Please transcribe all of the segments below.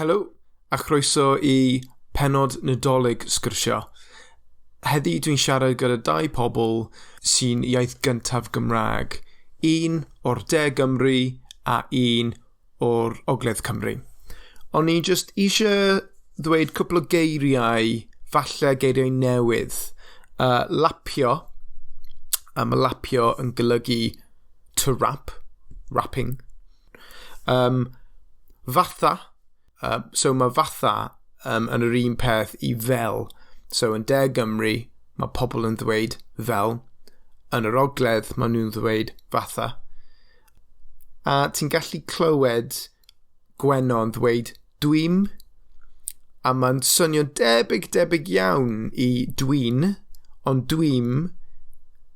Helo, a chroeso i pennod Nadolig Sgwrsio. Heddi dwi'n siarad gyda dau pobl sy'n iaith gyntaf Gymraeg. Un o'r De Gymru a un o'r Ogledd Cymru. O'n i jyst eisiau ddweud cwpl o geiriau, falle geiriau newydd. Lapio, a mae lapio yn golygu to wrap, wrapping. Fatha, so mae fatha yn yr un peth i fel. So yn De Gymru, mae pobl yn ddweud fel. Yn yr Ogledd, maen nhw'n ddweud fatha. A ti'n gallu clywed Gwenno yn ddweud dwi'm, a mae'n swnio debyg, debyg iawn i dwi'n, ond dwi'm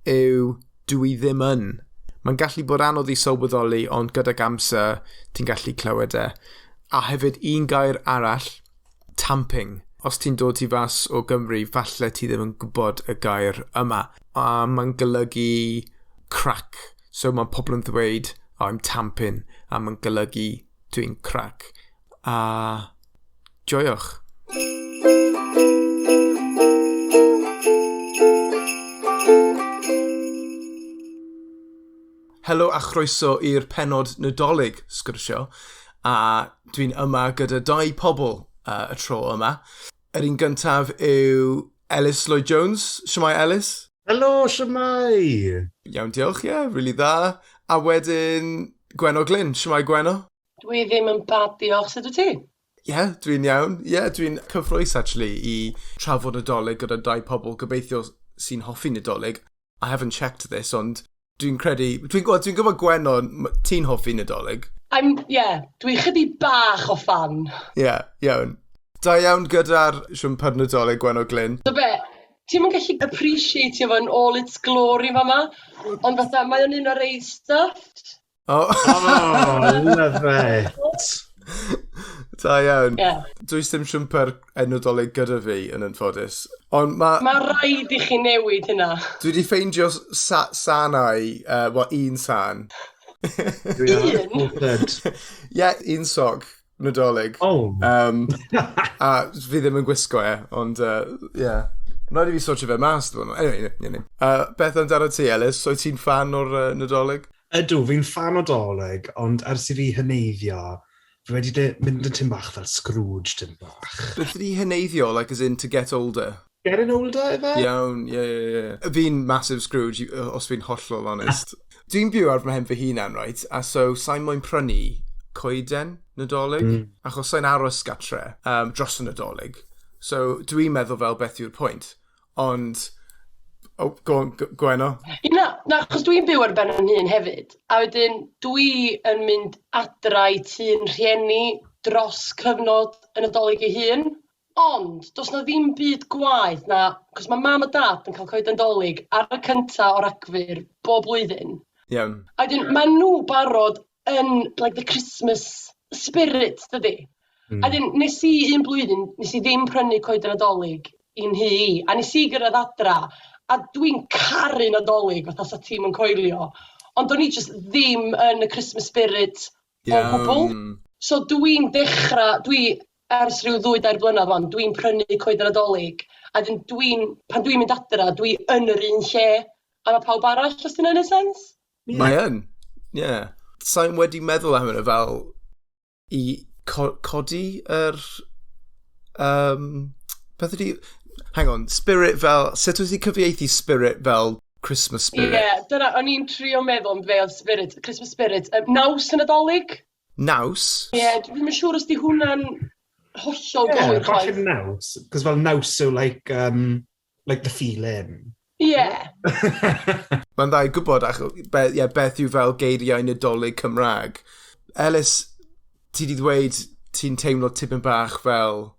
yw dwi ddim yn. Mae'n gallu bod anodd i sylweddoli, ond gydag amser ti'n gallu clywed e. A hefyd un gair arall, tamping. Os ti'n dod i fas o Gymru, falle ti ddim yn gwybod y gair yma. A mae'n golygu crac. So mae pobl yn ddweud, oh, I'm tamping, a mae'n golygu dwi'n crac. A joiwch. Helo a chroeso i'r pennod Nadolig Sgwrsio, a dwi'n yma gyda dau pobl y tro yma. Yr un gyntaf yw Ellis Lloyd Jones. Shwmae, Ellis? Helo, shwmae? Iawn, diolch, ie, yeah, really dda. A wedyn Gwenno Glyn. Shwmae, Gwenno? Dwi ddim yn bad, diolch. Sut wyt ti? Ie, yeah, dwi'n iawn. Ie, yeah, dwi'n cyffrous, actually, i trafod Nadolig gyda dau pobl gobeithio sy'n hoffi Nadolig. I haven't checked this, ond dwi'n credu... Dwi'n gwybod, dwi gwybod Gwenno, ti'n hoffi Nadolig. Yeah, dwi'n chydig bach o fan. Ie, yeah, iawn. Da iawn gyda'r siwmper Nadolig, Gwenno Glyn. So be, ti'n mynd gallu appreciate fo in all its glory fama, ond fatha, mae o'n un o'r rei stuffed. Oh. Oh, love it. Da iawn. Yeah. Does dim siwmper Nadolig gyda fi yn anffodus. Ond mae... Mae rhaid i chi newid hynna. Dwi wedi ffeindio sanau, well, un san. Un? Ie, yeah, un soc Nadolig. Oh. A fi ddim yn gwisgo e, ond, yeah. Rhaid i fi sortio fe mas. Anyway, anyway. Beth amdano ti, Ellis? Wyt ti'n fan o'r Nadolig? Ydw, fi'n fan o Dolig, ond ers i fi heneiddio, fi wedi mynd yn tim bach fel Scrooge, tim bach. Beth ydi heneiddio, like as in to get older? Getting older, ife? Iawn, ie. Fi'n massive Scrooge, os fi'n hollol honest. Dwi'n byw ar fy mhen fy hunan, right? A so, sa'n moyn prynu coeden Nadolig, achos sa'n aros gatre dros y Nadolig. So, dwi'n meddwl fel beth yw'r pwynt. Ond, oh, go on, Gwenno. Na, na, achos dwi'n byw ar ben yn hun hefyd. A wedyn, dwi yn mynd adra i tŷ'n rhieni dros cyfnod y Nadolig ei hun. Ond, does na ddim byd gwaeth na, cos mae mam a dad yn cael coeden Dolig ar y cynta o Ragfyr bob blwyddyn. Iawn. A wedyn, mae nhw barod yn, like, the Christmas spirit, dydy? A wedyn, nes i un blwyddyn, nes i ddim prynu coeden Nadolig i'n nhŷ i, a nes i gyrraedd adra, a dwi'n caru Nadolig, fatha sa ti'm yn coelio, ond o'n i just ddim yn y Christmas spirit o gwbl. So dwi'n dechrau, dwi ers rhyw 2-3 blynedd wan, dwi'n prynu coeden Nadolig, a wedyn dwi'n, pan dwi'n mynd adra, dwi yn yr un lle, a mae pawb arall, os dyna'n neud sense? Yeah. Mae yn, ie. Yeah. Sa'n wedi meddwl am hynny fel i codi yr... beth ydi... Hang on, spirit fel... Sut wyt ti'n cyfieithu spirit fel Christmas spirit? Ie, yeah, dyna, o'n i'n trio meddwl am be oedd spirit, Christmas spirit. Naws yn Nadolig? Naws? Ie, yeah, dwi'n yn siŵr os di hwnna'n hollol gywir Yeah, chwaith. falle naws. Cos fel naws yw like, like the feeling. Ie. Yeah. Mae'n dda i gwybod ach, yeah, beth yw fel geiriau Nadolig Cymraeg. Ellis, ti di ddweud ti'n teimlo tipyn bach fel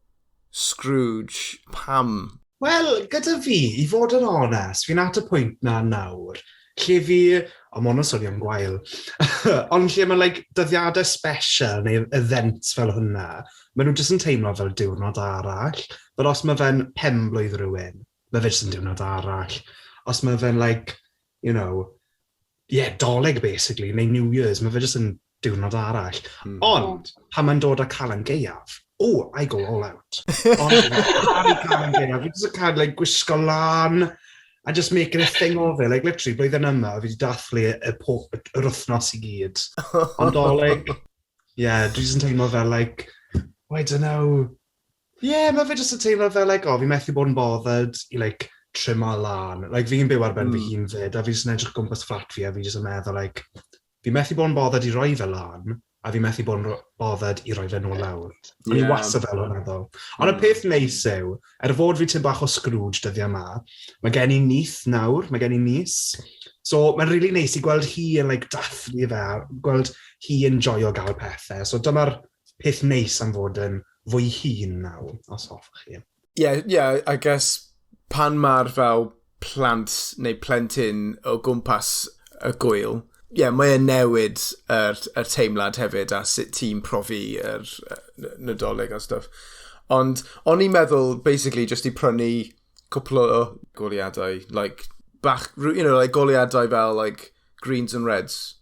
Scrooge. Pam? Wel, gyda fi, i fod yn onest, fi'n at y pwynt na nawr, lle fi... O, ma hwnna'n swnio'n gwael. Ond lle mae like, dyddiadau special neu events fel hwnna, maen nhw jyst yn teimlo fel diwrnod arall. But os mae fe'n penblwydd rhywun, mae fe jyst yn diwrnod arall. Os mae fe'n like, yeah, Dolig basically, neu New Year's, mae fe jyst yn diwrnod arall. Ond, pan mae'n dod â Calan Gaeaf, Oh, I go all out. Ond, caru Calan Gaeaf. Fi jyst yn cael, like, gwisgo lan, a just making a thing of it. Like, literally, blwyddyn yma, fi wedi dathlu yr wythnos i gyd. Ond o, like, yeah, dwi jyst yn teimlo fel, like, oh, I don't know. Yeah, mae fe jyst yn teimlo fel, like, oh, fi methu bod yn bothered i, like, trimio lan. Like, fi'n byw ar ben fy hun fyd, a fi jyst yn edrych gwmpas fflat fi, a fi jyst yn meddwl, like, fi methu bod yn bothered i roi fe lan, a fi methu bod yn bothered i roi fe nôl lawr. O'n i wastad fel hwnna ddo. Ond y peth neis yw, er fod fi tipyn bach o Scrooge dyddiau yma, mae gen i nith nawr, mae gen i niece. So mae'n really neis i gweld hi yn, like, dathlu fe, a gweld hi yn joio gael pethau. So dyma'r peth neis am fod yn fwy hŷn nawr, os hoffech chi. Yeah, I guess pan mae'r fel plant neu plentyn o gwmpas y gwyl, yeah, mae e'n newid yr teimlad hefyd a sut ti'n profi yr Nadolig a stuff. Ond o'n i'n meddwl, basically, just i prynu cwpl o goleuadau, like, bach, like goleuadau fel, like, greens and reds.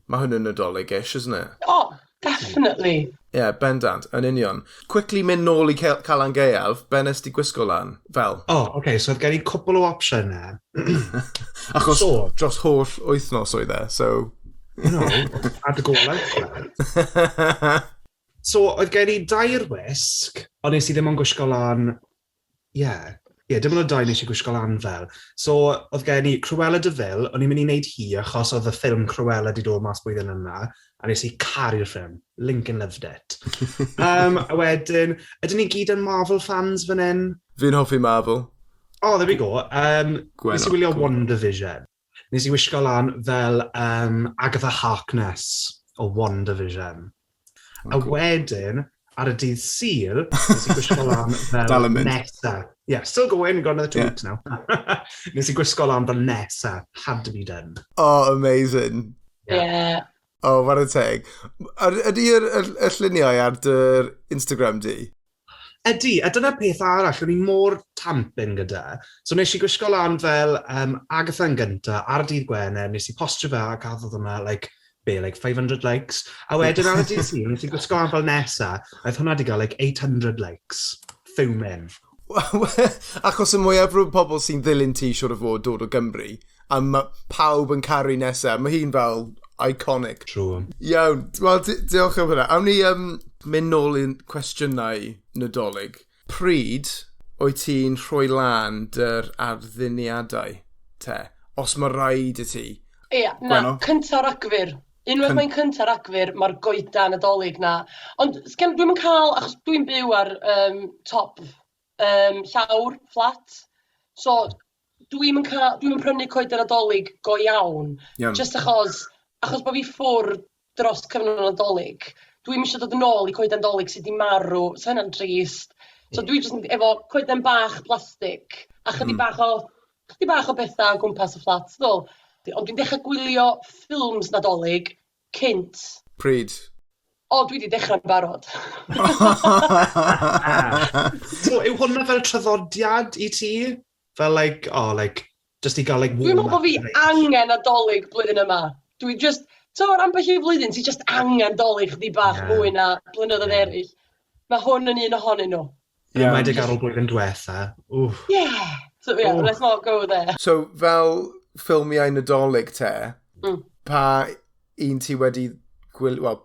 Mae hwn yn Nadolig-ish, isn't it? Oh, definitely. Yeah, bendant, yn union. Quickly mynd nôl i Calan Gaeaf, be nes ti gwisgo lan? Fel? Oh, okay, so oedd gen i cwpl o opsiynau. Achos dros holl wythnos oedd e, so. Had to go all out for it. So, oedd gen i dair wisg, ond nes i ddim ond gwisgo lan. Yeah, dim ond y dau nes i gwisgo lan fel. So, oedd gen i Cruella de Vil, o'n i'n mynd i wneud hi achos oedd y ffilm Cruella di dod mas blwyddyn yna, a nes i caru'r ffilm. Lincoln loved it. A wedyn, ydyn ni gyd yn Marvel fans fan hyn? Fi'n hoffi Marvel. Oh, there we go. Gwenno, nes i wylio cool. WandaVision. Nes i wisgo lan fel Agatha Harkness o WandaVision. A wedyn, ar y dydd Sul, nes i gwisgo lan fel Dal yn mynd. Nessa. Yeah, still going, got another 2 weeks now. Nes i gwisgo lan fel Nessa. Had to be done. Oh, amazing. Yeah. Oh, what a teg. Ydy y lluniau ar dy Instagram di? Ydy, a dyna peth arall, o'n i mor tamping gyda. So nes i gwisgo lan fel Agatha yn gynta ar y dydd Gwener, nes i postio fe a gafodd hwnna, like, be, like 500 likes. A wedyn ar y dydd Sul, nes i gwisgo lan fel Nessa, a oedd hwnna wedi gael like 800 likes. Fuming. Achos y mwyafrif o pobl sy'n ddilyn ti siwr o fod dod o Gymru, a mae pawb yn caru Nessa, mae hi'n fel iconic. True. Iawn, wel, diolch am hwnna. Awn ni mynd nôl i'n cwestiynau Nadolig. Pryd wyt ti'n rhoi lan dy'r addurniadau, te? Os mae rhaid i ti. Ie, na, Gwenno? 1 Ragfyr. Unwaith mae'n 1 Ragfyr, mae'r goedan Nadolig na. Ond sgen, dwi'm yn cael, achos dwi'n byw ar top llawr, flat. So, dwi'n yn cael, dwi'n prynu coedan Nadolig go iawn. Just achos bod fi ffwrdd dros cyfnod Nadolig, dwi'n eisiau dod yn ôl i coedan Nadolig sydd wedi marw, so hynna'n trist. So dwi jyst yn efo coeden bach plastig, a chydig bach o bethau o gwmpas y fflat, ddol. Ond dwi'n dechrau gwylio ffilms Nadolig cynt. Pryd? O, dwi wedi dechrau'n barod. So, yw hwnna fel traddodiad i ti? Fel, like, oh, like, just i gael, like, Dwi'n meddwl bod fi warm-up, angen Nadolig blwyddyn yma. Dwi just, so ar ambell i flwyddyn, ti just angen Dolig chdi bach mwy na blynyddoedd eraill. Mae hwn yn un ohonyn nhw. Yeah. Mae ar ôl blwyddyn diwetha. Wff. Yeah. So yeah, Oh. let's not go there. So, fel ffilmiau Nadolig te, pa un ti wedi gwylio, wel,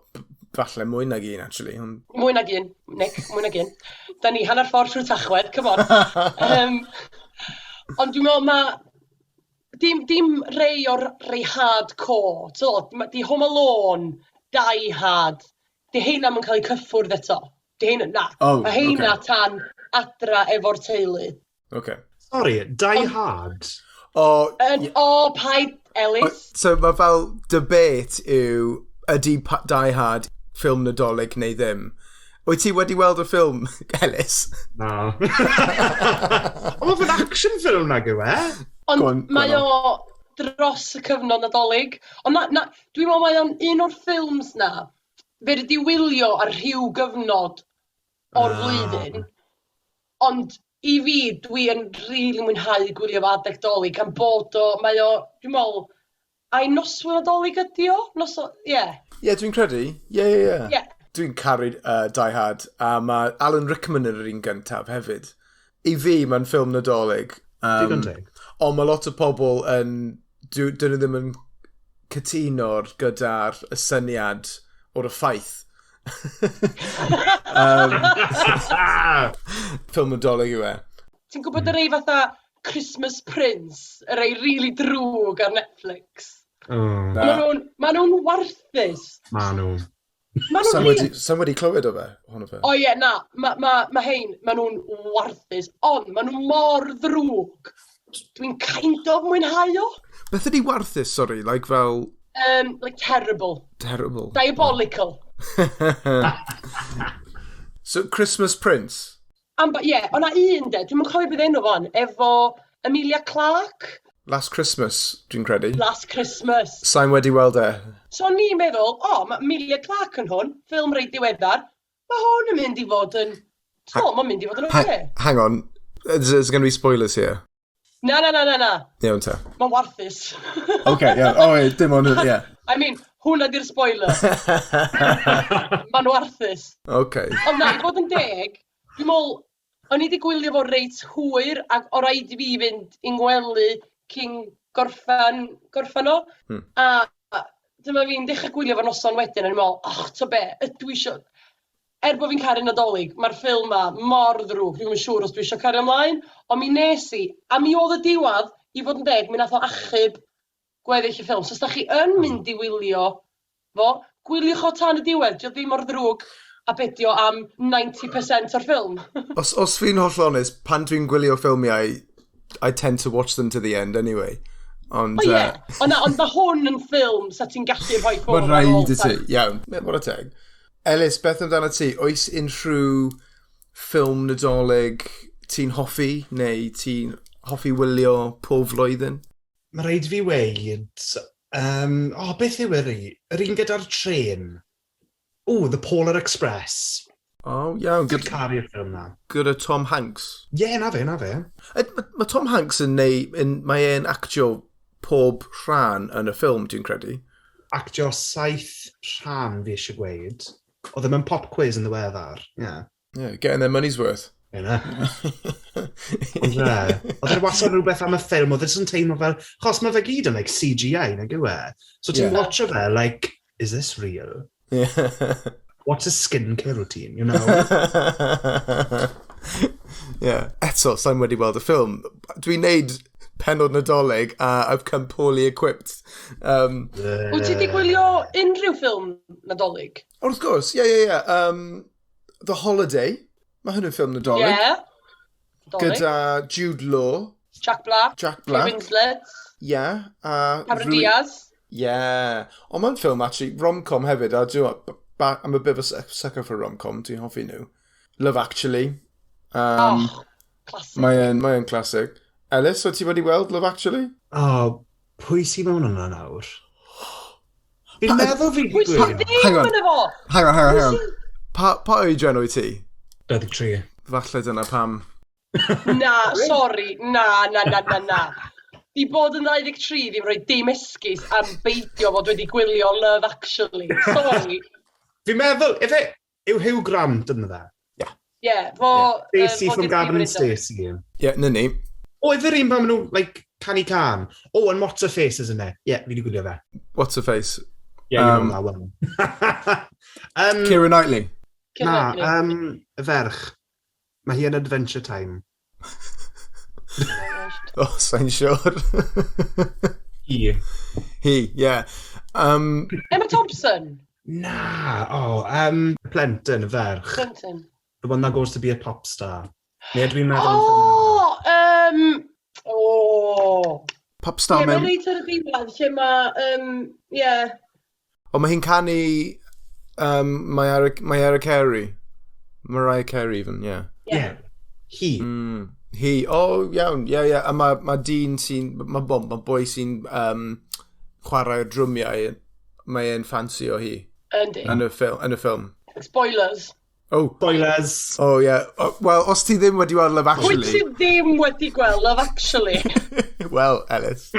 falle mwy nag un, actually. Ond. Mwy nag un, Nick, mwy nag un. Da ni hanner ffordd trwy Tachwedd, come on. Ond dwi'n meddwl mae dim rei o'r rei hardcore. So, di Home Alone, Die Hard, di heina yn cael eu cyffwrdd eto. Di heina, na. Oh, Mae heina ocê. tan adra efo'r teulu. Okay. Sorry, Die Hard. O, Yn, o, paid, Ellis. So mae fel debate yw, ydy Die Hard ffilm Nadolig neu ddim? Wyt ti wedi weld y ffilm, Ellis? Na. Ond mae fe'n action film nag yw e? Ond Go on, mae Gwenno. o dros y cyfnod Nadolig. Ond na, na, dwi'n meddwl mae o'n un o'r ffilms na, fe wedi wylio ar rhyw gyfnod o'r flwyddyn. Ond i fi, dwi yn rili mwynhau gwylio fo adeg Dolig, gan bod o, mae o, dwi'n meddwl, ai noswyl Nadolig ydi o? Ie. Ie, yeah, dwi'n credu. Ie. Ie. Dwi'n caru Die Hard, a mae Alan Rickman yn yr un gyntaf hefyd. I fi, mae'n ffilm Nadolig. Digon teg. Ond mae lot o pobl yn... Dyn nhw ddim yn cytuno gyda'r y syniad o'r y ffaith ffilm Nadolig yw e. Ti'n gwybod y rei fatha Christmas Prince, y rei really drwg ar Netflix? Oh. Ma nhw'n ma nhw warthus. Ma nhw. Ma nhw'n Sam really. wedi, sam wedi clywed o fe, ohono fe. O ie, na, mae ma, ma hein, ma nhw'n warthus, ond ma nhw mor ddrwg. Dwi'n kind of mwynhau o. Beth ydi warthus, sorry, like fel Like terrible. Terrible. Diabolical. So, Christmas Prince. Ie, yeah, o'na un de, dwi'm yn cofio beth enw fo'n, efo Emilia Clarke, Last Christmas, dwi'n credu. Last Christmas. Sa'n wedi weld e. So o'n i'n meddwl, o, oh, mae Emilia Clarke yn hwn, ffilm reit diweddar, mae hwn yn mynd i fod yn... So, mae'n mynd i fod yn oce. Hang on, there's going to be spoilers here. Na, na, na, na, na. Iawn te. Mae'n warthus. Okay, yeah. Oh, wait, dim ond, yeah. I mean, hwnna di'r spoiler. Mae'n warthus. Okay. Ond na, i fod yn deg, dwi'n meddwl, o'n i wedi gwylio fo reit hwyr, ac o raid i fi fynd i'n gwely cyn gorffan o. A dyma fi'n dechrau gwylio fo noson wedyn, a o'n i'n meddwl, och, to be, ydw i isio... Er bod fi'n caru Nadolig, mae'r ffilm ma mor ddrwg, dwi'm yn siŵr os dwi eisiau cario ymlaen, ond mi nes i, a mi oedd y diwedd, i fod yn deg, mi nath o achub gweddill y ffilm. So os da chi yn mynd i wylio fo, gwyliwch o tan y diwedd, dio ddim mor ddrwg a bedio am 90% o'r ffilm. Os fi'n holl onest, pan dwi'n gwylio ffilmiau, I tend to watch them to the end anyway. Ond, O ie, ond na, ond mae hwn yn ffilm sa ti'n gallu rhoi ffwrdd Mae'n ar ôl rhaid i ti, iawn. What a teg. Ellis, beth amdano ti? Oes unrhyw ffilm Nadolig ti'n hoffi, neu ti'n hoffi wylio pob flwyddyn? Mae rhaid fi weud... Oh, beth yw yr un? Yr un gyda'r tren. Oh, The Polar Express. Oh, iawn. Dwi'n caru'r ffilm na. Gyda Tom Hanks. Ie, yeah, na fe, na fe. Mae Tom Hanks yn neu, mae e'n actio pob rhan yn y ffilm, dwi'n credu. Actio saith rhan fi eisiau gweud. Oedd e mewn pop quiz yn ddiweddar. Yeah. Yeah, getting their money's worth. Ie. Ond ie. Oedd e wastad rhywbeth am y ffilm, oedd e jyst yn teimlo fel... Chos mae fe gyd yn like, CGI, nag yw e? So ti'n watcho fe, like, is this real? What's his skincare routine, you know? Yeah. Eto, sa'n wedi weld y ffilm. Dwi'n neud penod Nadolig a I've come poorly equipped. Wyt ti wedi gwylio unrhyw ffilm Nadolig? Wrth gwrs, ie. The Holiday. Mae hwn yn ffilm Nadolig. Ie. Nadolig. Gyda Jude Law. Jack Black. Jack Black. Kate Winslet. Yeah. A Cameron Diaz. Yeah. Ond mae'n ffilm, actually, rom-com hefyd. A dwi'n I'm a bit of a sucker for rom-com. Dwi'n hoffi nhw. Love Actually. Oh, classic. Mae'n mae classic. Ellis, wyt ti wedi weld Love Actually? Oh, pwy sy'n mewn hwnna nawr? Fi'n meddwl fi Pwy sy'n ddim Hang on. yn efo? Hang on, hang on, hang on. Pa oedran wyt ti? 23. Falle dyna pam. Na, sorry, na, na, na, na, na. Di bod yn 23 ddim rhoi dim esgus am beidio fod wedi gwylio Love Actually. Sorry. Fi'n meddwl, ife, yw Hugh Grant yn dde? Ie, yeah, fo... Stacey fo from di'r Gavin and prif weinidog. Stacey. Yeah, na ni. O, ife'r un pan maen nhw, like, canu can. Oh, and What's Her Face, isn't it? Yeah, fi wedi gwylio fe. What's her face? Yeah, you know that one. Keira Knightley. Keira Na, Knightley. y ferch. Mae hi yn Adventure Time. Oh, sa'n siŵr. Hi. Hi, yeah. Emma Thompson. Na, oh, plentyn, y ferch. Plentyn. The one that goes to be a pop star. Neu dwi'n meddwl... Oh, oh. Pop star Ie, mae'n mewn... reit ar y diwedd lle mae, ie. O, mae hi'n canu Mariah Carey. Mariah Carey even, yeah. Yeah. Hi. Hi, oh, iawn, ie, yeah, ie. A mae ma dyn sy'n, mae bom, mae boi sy'n chwarae'r drymiau, mae e'n ffansi o hi Yndi. yn y ffilm. Spoilers. Oh, Spoilers. oh, yeah. Oh, well, os ti ddim wedi weld Love Pwy Actually... ti ddim wedi gweld Love Actually? Well, Ellis.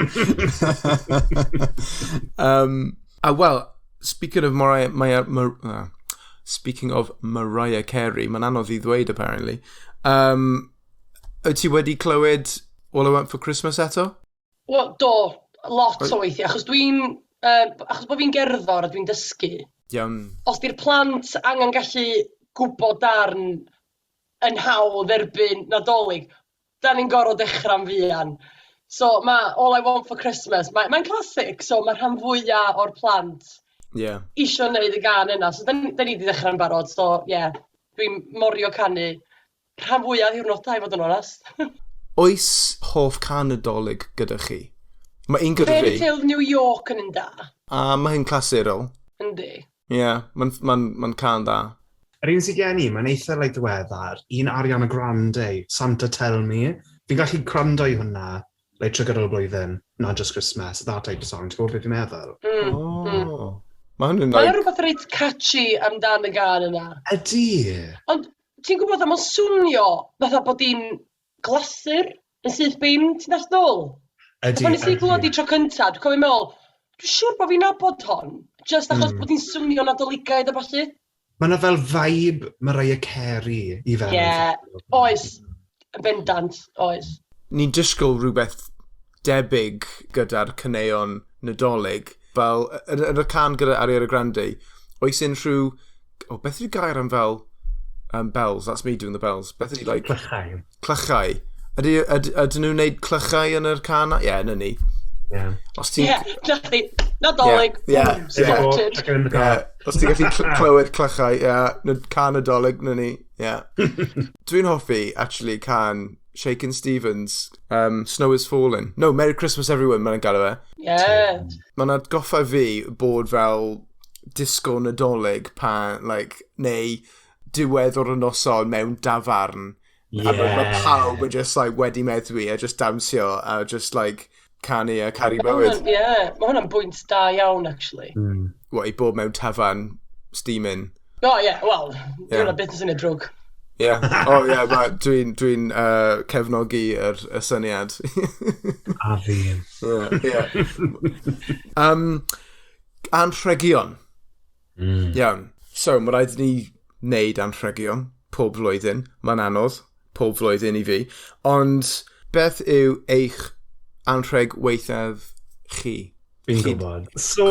A well, speaking of Mariah, Speaking of Mariah Carey, mae'n anodd i ddweud apparently. Wyt ti wedi clywed All I Want for Christmas eto? Wel, do, lot o weithiau, achos bod fi'n gerddor a dwi'n dysgu. Os di'r plant angen gallu gwybod darn yn hawdd erbyn Nadolig, da ni'n gorfod dechrau'n fuan. So mae All I Want for Christmas, mae'n classic, so mae rhan fwyaf o'r plant isio wneud y gân yna. So da ni wedi dechrau'n barod, so yeah, dwi'n morio canu rhan fwyaf ddiwrnodau, i fod yn onest. Oes hoff cân Nadolig gyda chi? Mae un gyda Fairy fi, Tale of New York yn un da. A mae hi'n clasurol. Yndi. Ie, yeah, mae'n ma cân da. Yr un sydd gen i, mae'n eitha like ddiweddar, un Ariana Grande, Santa Tell Me. Fi'n gallu gwrando i hwnna, like, trwy gydol y blwyddyn, not just Christmas, that type of song. Ti'n gwybod beth fi'n meddwl? Mm. Oh. Mae hwn yn Mae'n like. rhywbeth reit catchy amdan y gân yna. Ydy. Ond ti'n gwybod, mae'n swnio fatha bod hi'n glasur yn syth bin, ti'n dallt ddol? Ydy. Pan nes i glywed Ydy. i tro cynta, dwi'n cofio meddwl, dwi'n siŵr bod fi'n nabod hon, just achos bod hi'n swnio Nadoligaidd a ballu. Mae yna fel vibe Mariah Carey i fel. Ie, yeah, oes, yn bendant, oes. Ni'n disgwyl rhywbeth debyg gyda'r caneuon Nadolig. Fel, yn y cân gyda Ariana Grande, oes unrhyw... Oh, beth yw'r gair am fel bells? That's me doing the bells. Beth ydy, like, Clychau. Clychau. Ydyn nhw'n neud clychau yn yr cân? Ie, yeah, na ni. Os ti'n Ie, na chdi, Nadolig, boom, sorted. Chuck it in the car. Yeah. Os ti'n gallu clywed clychau, ie, yeah, cân Nadolig, na ni, ie. Yeah. Dwi'n hoffi, actually, cân Shakin' Stevens, Snow is Falling. No, Merry Christmas Everyone, mae'n galw e. Mae'n atgoffa fi bod fel disgo Nadolig pan, like, neu diwedd o'r noson mewn dafarn. A ma pawb yn just like wedi meddwi a just dawnsio a just like canu a caru bywyd. Ie, mae hwnna'n bwynt da iawn, actually. What, i bod mewn tafarn, steaming. O, ie, wel, yeah. Hwnna byth yn syniad drwg. Yeah. Oh, yeah, ma, dwi'n cefnogi y syniad. A fi. Yeah. Anrhegion. Iawn. So, mae rhaid i ni wneud anrhegion pob flwyddyn. Mae'n anodd, pob flwyddyn i fi. Ond, beth yw eich anrheg weithaf chi? Fi'n gwybod. So,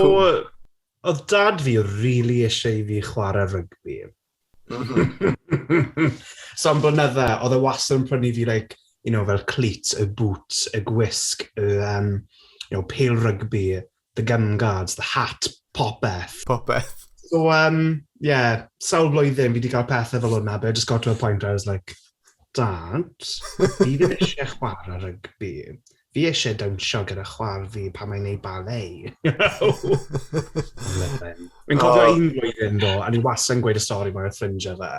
oedd dad fi really eisiau i fi chwarae rygbi. So am blynydde, oedd e wastad yn prynu fi like, fel cleats, y boots, y gwisg, y pêl rygbi, the gum guards, the hat, popeth. Popeth. So, yeah, sawl blwyddyn fi wedi cael pethau fel hwnna, but I just got to a point where I was like, "Dad, fi ddim eisiau chwarae rygbi. Fi eisiau dawnsio gyda chwaer fi pan mae'n neud ballet." You know? Fi'n cofio un blwyddyn ddo, a ni wastad yn gweud y stori mae'r ffrindiau fe.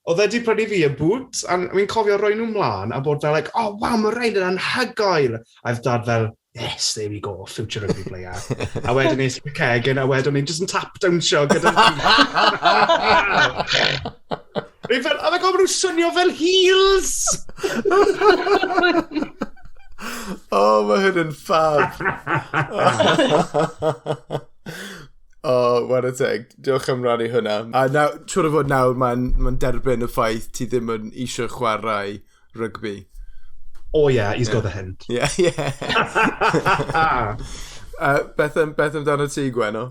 Oedd e wedi prynu fi y boot, a fi'n cofio roi nhw mlaen a bod fel like, "Oh wow, mae rhain yn anhygoel." A oedd dad fel, "Yes, there we go, future rugby player." A wedyn nes i'r cegin, a wedyn ni'n just yn tap dawnsio gyda. Fi'n fel, "Oh my God, maen nhw'n swnio fel heels!" Oh, mae hyn yn fab. Oh, what a teg. Diolch am rannu hwnna. A naw, siwr o fod nawr, mae'n ma derbyn y ffaith ti ddim yn eisiau chwarae rygbi. Oh yeah, he's got the hint. Yeah. Beth amdano ti, Gwenno?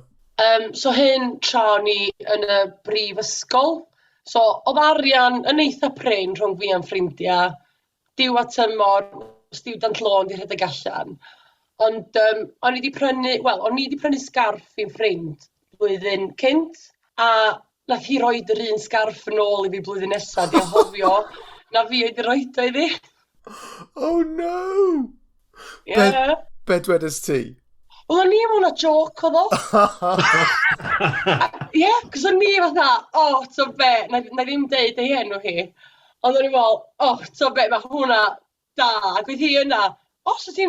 So hyn tra o'n i yn y brifysgol. So, oedd arian yn eitha prin rhwng fi a'n ffrindiau. Diwedd tymor, student loan di rhedeg allan. Ond o'n i wedi prynu, wel, o'n i wedi prynu sgarff i'n ffrind blwyddyn cynt, a nath hi roid yr un sgarff yn ôl i fi blwyddyn nesaf, di anghofio na fi oedd wedi roid o iddi. Oh no! Yeah. Be dwedais ti? Wel, o'n i'n meddwl na joke oedd o. Ie, yeah, cos o'n i fatha, "O, oh, to be, na i ddim deud ei enw hi." Ond o'n i'n meddwl, "Oh, to be, mae hwnna da." Ac oedd hi yna, "O, so ti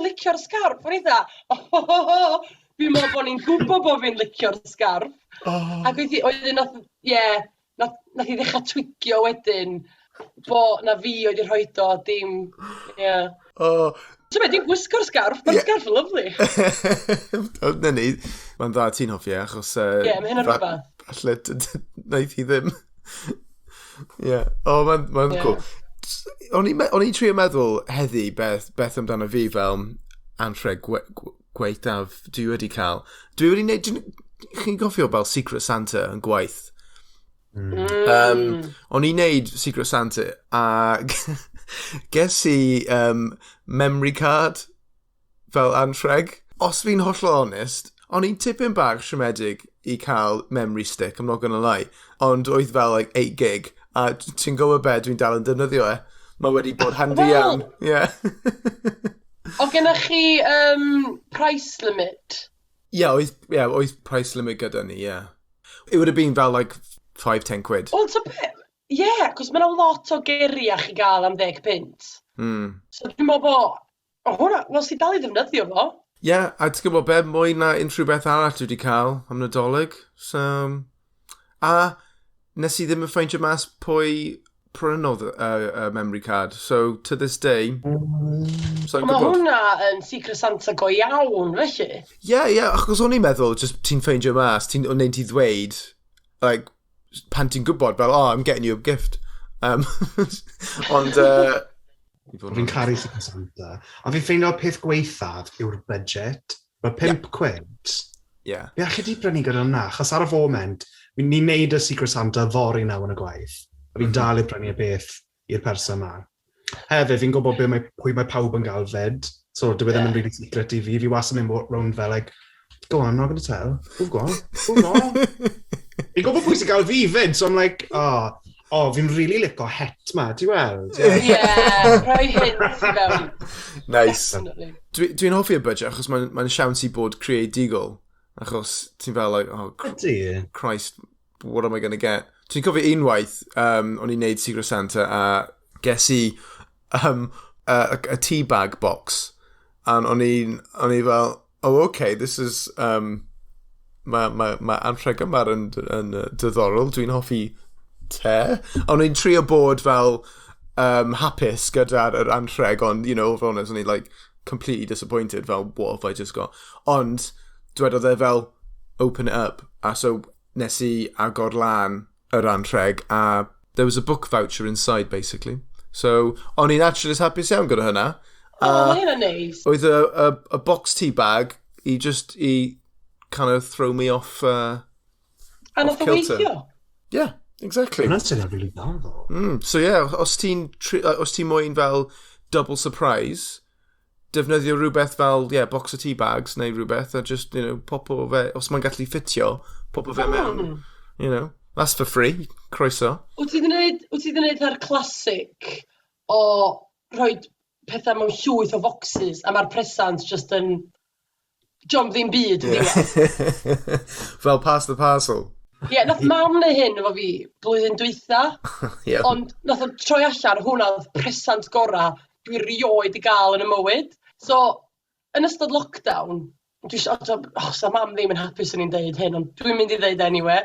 licio'r sgarff?" O'n i fatha, "Oh, oh, oh, oh. Fi'n meddwl bod ni'n gwybod bod fi'n licio'r sgarff." Oh. Ac oedd hi, oedd nath, ie, yeah, nath hi ddechrau twigio wedyn, bo na fi oedd i rhoid o, dim, ie. Yeah. Oh. So be, dwi'n gwisgo'r sgarff, mae'r sgarff yn lyfli. Na ni, mae'n dda ti'n hoffi e, achos Ie, mae hynna'n rhywbeth. Falle wnaeth hi ddim. Yeah. Oh, mae'n ma cool. O'n i'n trio meddwl heddi beth amdano fi fel anrheg gwaethaf dwi wedi cael. Dwi wedi neud. Chi'n gofio fel Secret Santa yn gwaith? Mm. O'n i'n neud Secret Santa a ges i memory card fel anrheg. Os fi'n hollol onest, o'n i'n tipyn bach siomedig i cael memory stick, I'm not gonna lie. Ond oedd fel like 8 gig, a ti'n gwybod be, dwi'n dal yn defnyddio e. Mae wedi bod handy Wel- iawn. Yeah. O gennych chi price limit? Yeah, oedd price limit gyda ni, yeah. It would have been fel like 5, 10 quid. Wel, ta be? Ie, yeah, cos mae yna lot o geriach i gael am 10 punt. So dwi'n meddwl bod. O, hwnna, wel, si dal i ddefnyddio fo. Yeah, a ti'n gwybod be, mwy na unrhyw beth arall dwi wedi cael am Nadolig. So, a nes i ddim yn ffeindio mas pwy prynodd y memory card. So, to this day, so Mae gwybod. hwnna yn Secret Santa go iawn, felly. Yeah, achos o'n i'n meddwl, just ti'n ffeindio mas, ti'n neu ti ddweud, like, pan ti'n gwybod, fel, "Oh, I'm getting you a gift." Ond, i fod yn Fi'n caru Secret Santa. A fi'n ffeindio peth gwaethaf yw'r budget. Mae 5 quid. Fi allu di brynu gyda hwnna, achos ar y foment, ni'n neud y Secret Santa fory naw yn y gwaith. A fi'n dal i brynu y beth i'r person yma. Hefyd, fi'n gwybod pwy mae pawb yn gael fyd. So, dyw e ddim yn really secret i fi. Fi wastad yn mynd rownd fel, like, "Go on, I'm not going to tell. Oh, go on. Oh, go on." Fi'n gwybod pwy sy'n gael fi fyd, so I'm like, oh, fi'n really lico het ma, ti weld? Yeah. Ie, rhoi hint i fewn. Nice. Definitely. Dwi hoffi y budget achos mae'n siawns i bod creadigol. Achos ti'n fel, like, "Oh, Ydy. Christ, what am I going to get?" Dwi'n cofio unwaith, o'n i'n neud Secret Santa a ges i a tea bag box. And o'n i fel, "Oh, okay, this is, mae ma anrheg yma yn diddorol, dwi'n hoffi te." O'n i'n trio bod fel hapus gyda'r yr anrheg, ond, fel honest, o'n i'n like, completely disappointed, fel, "What have I just got?" Ond, dwedodd e fel, "Open it up." A so, nes i agor lan yr anrheg, a there was a book voucher inside, basically. So, o'n i'n actually hapus iawn gyda hynna. O, mae hynna'n neis. Oedd y box tea bag i just i kind of throw me off, A nath o kilter. weithio. Yeah, exactly. Hwnna'n swnio'n really dda, ddo. So yeah, os ti'n moyn fel double surprise, defnyddio rhywbeth fel, yeah, box of tea bags neu rhywbeth, a just, pop o fe, os mae'n gallu ffitio, pop o fe mewn. That's for free. Croeso. Wyt ti 'di gwneud yr classic o rhoi pethau mewn llwyth o boxes a mae'r presant just yn... John ddim byd yn diwedd. Fel pass the parcel. Ie, yeah, nath mam neu hyn efo fi blwyddyn dwytha, ond nath o troi allan hwnna oedd presant gora dwi rioed i gael yn y mywyd. So, yn ystod lockdown, dwi isio, oh, sa mam ddim yn hapus o'n i'n deud hyn, ond dwi'n mynd i ddeud anyway.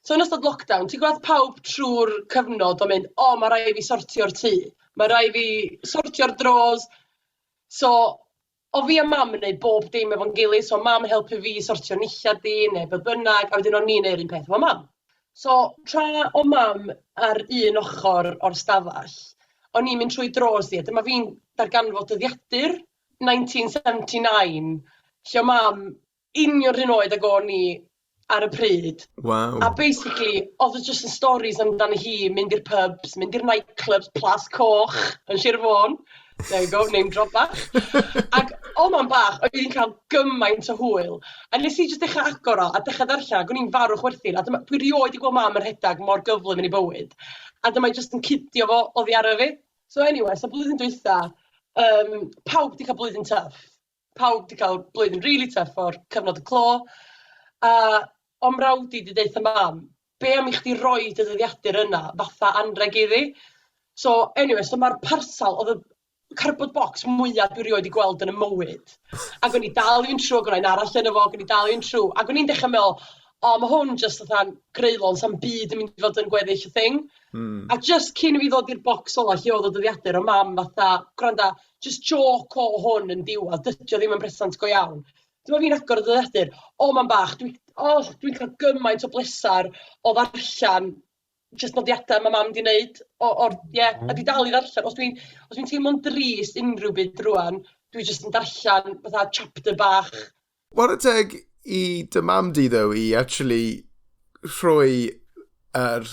So yn ystod lockdown, ti'n gweld pawb trwy'r cyfnod o mynd, "O, oh, mae rhaid fi sortio'r tŷ, mae rhaid fi sortio'r drawers." So, o fi a mam yn neud bob dim efo'n gilydd, so mam yn helpu fi sortio nillad di, neu be bynnag, a wedyn o'n i'n neud yr un peth efo mam. So, tra o mam ar un ochr o'r stafell, o'n i'n mynd trwy drawers di, a dyma fi'n darganfod dyddiadur 1979, lle o mam union rhywun oed ag o'n i ar y pryd. A basically, oedd o just yn stories amdano hi, mynd i'r pubs, mynd i'r nightclubs, Plas Coch yn Sir Fôn. There you go, name drop bach. Ac o mam bach, oedd hi'n cael gymaint o hwyl. A nes i just dechrau agor o, a dechrau darllen, ac o'n i'n farw chwerthin. A dyma, dwi rioed i gweld mam yn rhedeg mor gyflym yn ei bywyd. A dyma i just yn cydio fo oddi ar fi. So anyway, so blwyddyn dwytha, pawb di cael blwyddyn tough. Pawb di cael blwyddyn really tough o'r cyfnod y clo. A o mrawd i di deutha mam, "Be am i chdi roi dy ddyddiadur yna fatha anreg iddi?" So anyway, so mae'r parsal, oedd y cardboard box mwyaf dwi rioed i gweld yn y mywyd. Ac o'n i dal i fynd trwy, ac o'n i'n arall yn efo, ac o'n i dal i fynd trwy. Ac o'n i'n dechrau meddwl, "O, mae hwn just fatha'n greulon, sa'n byd yn mynd i fod yn gweddill y thing." A just cyn i fi ddod i'r box ola lle oedd y dyddiadur, o mam fatha, "Gwranda, just joke o hwn yn diwedd, dydy o ddim yn presant go iawn." Dyma fi'n agor y dyddiadur, o mam bach, dwi, Oh, dwi'n cael gymaint o blesar o ddarllen just nodiadau mae mam di wneud. Or, yeah, a dwi dal i ddarllen. Os dwi'n teimlo'n drist unrhyw byd rwan, dwi just yn darllen fatha chapter bach. Whare teg i dy mam di, though, i actually rhoi yr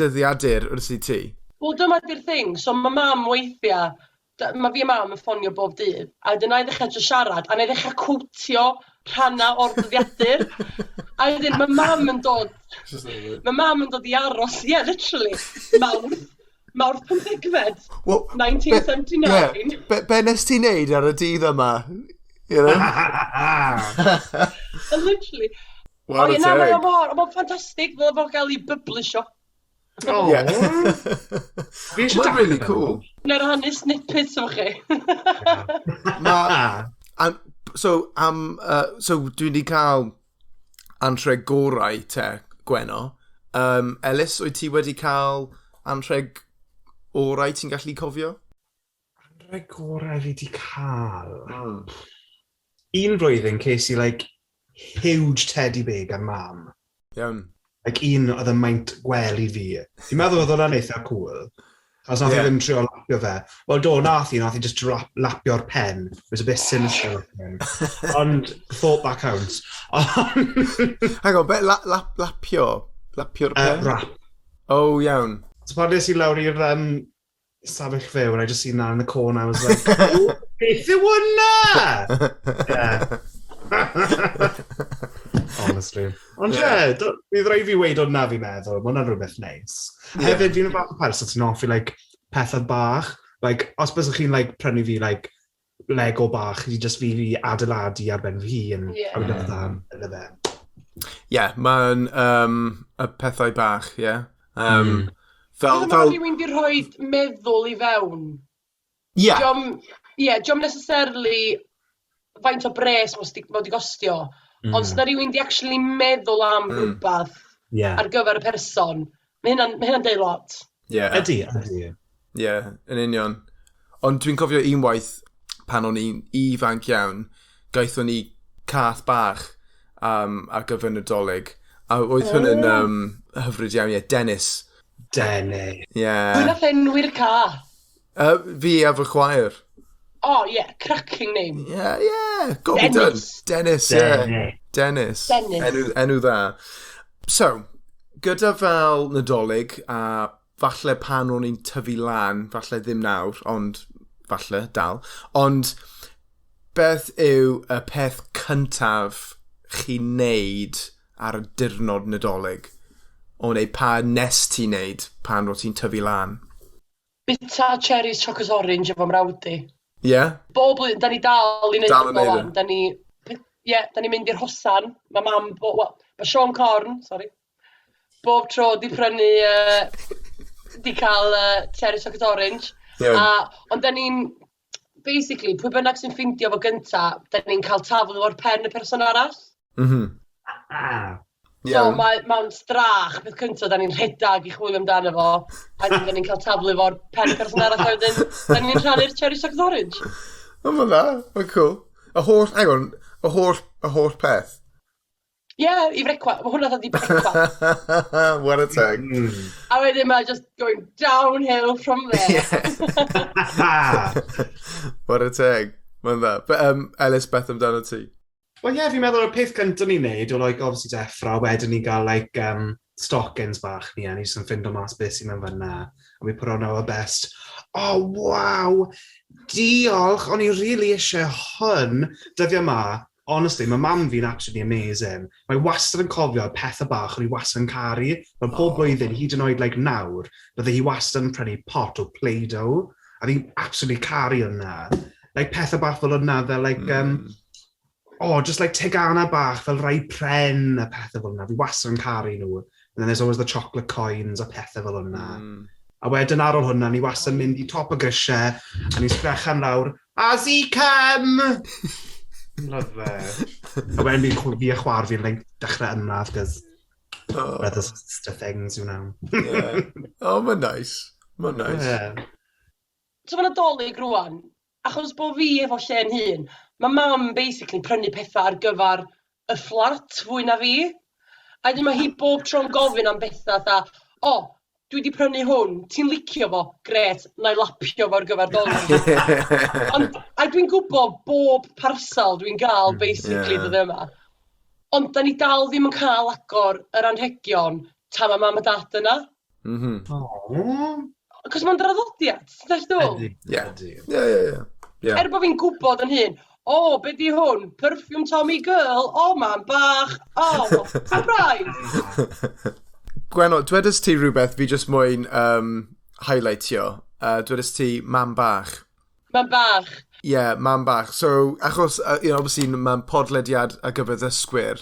dyddiadur wrth i ti. Wel, dyma di'r thing. So mae mam weithiau, mae fi a mam yn ffonio bob dydd, a wedyn na i ddechrau jyst siarad, a na i ddechrau quotio rhannau o'r dyddiadur. A wedyn mae mam yn dod i aros, yeah, literally, Mawrth 15fed, Well, 1979. Yeah, be nes ti wneud ar y dydd yma? You know? And literally. Whare O ie, na, mae o teg. mor, mae'n ffantastig, fel fo gael ei byblisio. Oh. Yeah. Fi eisiau Mae'n really darllen e. cool. Na rhannu snippets efo chi. Ma, so, so dwi wedi cael anrheg gorau te, Gweno. Ellis, wyt ti wedi cael anrheg orau ti'n gallu cofio? Anrheg gorau fi wedi cael. Un flwyddyn ces i, like, huge teddy bear gan mam. Iawn. Like, un oedd yn maint gwely fi. Fi'n meddwl oedd hwnna'n eitha cool. Achos nath i ddim trio lapio fe. Wel do, nath hi just lapio'r pen. It was a bit sinister looking. Ond, thought that counts. Ond, Hang on, be, lapio? Lapio'r pen? Wrap. Oh, iawn. So pan nes i lawr i'r stafell fyw, and I just seen that in the corner, I was like, "Oh, beth yw hwnna?" Yeah. Honestly. Ond ie, yeah, bydd rhaid fi weud hwnna fi'n meddwl, mae hwnna'n rhywbeth neis. Yeah. Hefyd, fi'n fath o person sy'n hoffi, like, pethau bach. Like, os byddwch chi'n, like, prynu fi, like, Lego bach, i just fi i adeiladu ar ben fy hun. I would love that. I love it. Yeah, mae'n y pethau bach, yeah. Fel, Mae fel, rhywun di rhoi meddwl i fewn. Diom, ie, diom necessarily faint o bres mae di gostio, ond os na rhywun di actually meddwl am rhywbeth ar gyfer y person, mae hynna'n deud lot. Ydy. Yeah, yn union. Ond dwi'n cofio unwaith pan o'n i'n ifanc iawn, gaethon ni cath bach ar gyfer Nadolig. A oedd hwn yn hyfryd iawn, ie, Dennis. Dennis. Yeah. Pwy nath enwi'r cath? Fi a fy chwaer. Oh, yeah, cracking name. Yeah, got me done. Dennis. Dennis, yeah. Dennis. Dennis. Dennis. Enw dda. So, gyda fel Nadolig, a falle pan o'n i'n tyfu lan, falle ddim nawr, ond falle dal, ond beth yw y peth cyntaf chi'n neud ar y diwrnod Nadolig? O neu pa nes ti neud pan o ti'n tyfu lan? Bita cherries chocolate orange efo mrawd i. Yeah? Bob blwyddyn, da ni dal i wneud Dal yn o neud e? wan. Da ni, ie, da ni'n mynd i'r hosan. Mae mam, well, mae Siôn Corn, sorry, bob tro di prynu, di cael cherry chocolate orange. A, ond da ni'n, basically, pwy bynnag sy'n ffindio fo gynta, da ni'n cael taflu o'r pen y person arall. Ah. So mae'n strach peth cyntaf, da ni'n rhedag i chwilio amdano fo, a wedyn da ni'n cael taflu fo'r pen y person arall, a wedyn da ni'n rhannu'r cherry chocolate orange. O, mae'n dda. Mae'n cool. Y holl, hang on, y holl peth. Ie, yeah, i frecwa. Mae hwnna ddod i brecwa. What a tag. A wedyn mae just going downhill from there. Ah. What a tag. Mae'n dda. But, Ellis, beth amdano ti? Wel ie, yeah, fi'n meddwl y peth cyntaf ni'n neud yw, like, obviously deffro, a wedyn ni gael, like, stockings bach ni, a ni jyst yn ffindo mas beth sy'n mewn fyna. And we put on our best. Oh, wow! Diolch! O'n i really eisiau hwn. Dyddiau yma, honestly, mae mam fi'n actually amazing. Mae wastad yn cofio pethau bach o'n i wastad yn caru. Mae pob blwyddyn, hyd yn oed, like, nawr, bydde hi wastad yn prynu pot o Play-Doh. A fi'n absolutely caru hwnna. Like, pethau bach fel hwnna, fel, like, oh, just like tegana bach, fel rai pren a pethau fel hwnna. Fi wastad yn caru nhw. And then there's always the chocolate coins a pethau fel hwnna. A wedyn ar ôl hwnna, ni wastad yn mynd i top y grisiau, a ni'n sgrechan lawr, "Has he come?" Love it. A wedyn fi a chwaer fi'n, like, dechrau ymladd, cos brothers sister things, you know. Yeah. Oh, mae'n nice. Mae'n nice. Yeah. So mae'n Nadolig rwan, achos bod fi efo lle'n hun, mae mam basically prynu pethau ar gyfer y fflat fwy na fi. A wedyn mae hi bob tro'n gofyn am bethau fatha, "O, oh, dwi wedi prynu hwn, ti'n licio fo? Gret, na i lapio fo ar gyfer Dolig." Ond, a dwi'n gwybod bob parsal dwi'n gael, basically, dyddiau yma. Ond da ni dal ddim yn cael agor yr anrhegion tan mae mam a dad yna. Oh. Cos mae'n draddodiad, ti'n dallt ddwl? Ydy. Yeah. Ydy. Yeah. Er bod fi'n gwybod yn hyn, "O, oh, be di hwn? Perfume Tommy Girl? O, oh, mam bach. Oh, surprise!" Gwenno, dwedais ti rhywbeth fi just moyn highlightio. Dwedais ti "mam bach". Mam bach. Yeah, mam bach. So, achos, obviously, mae'n podlediad ar gyfer ddysgwyr,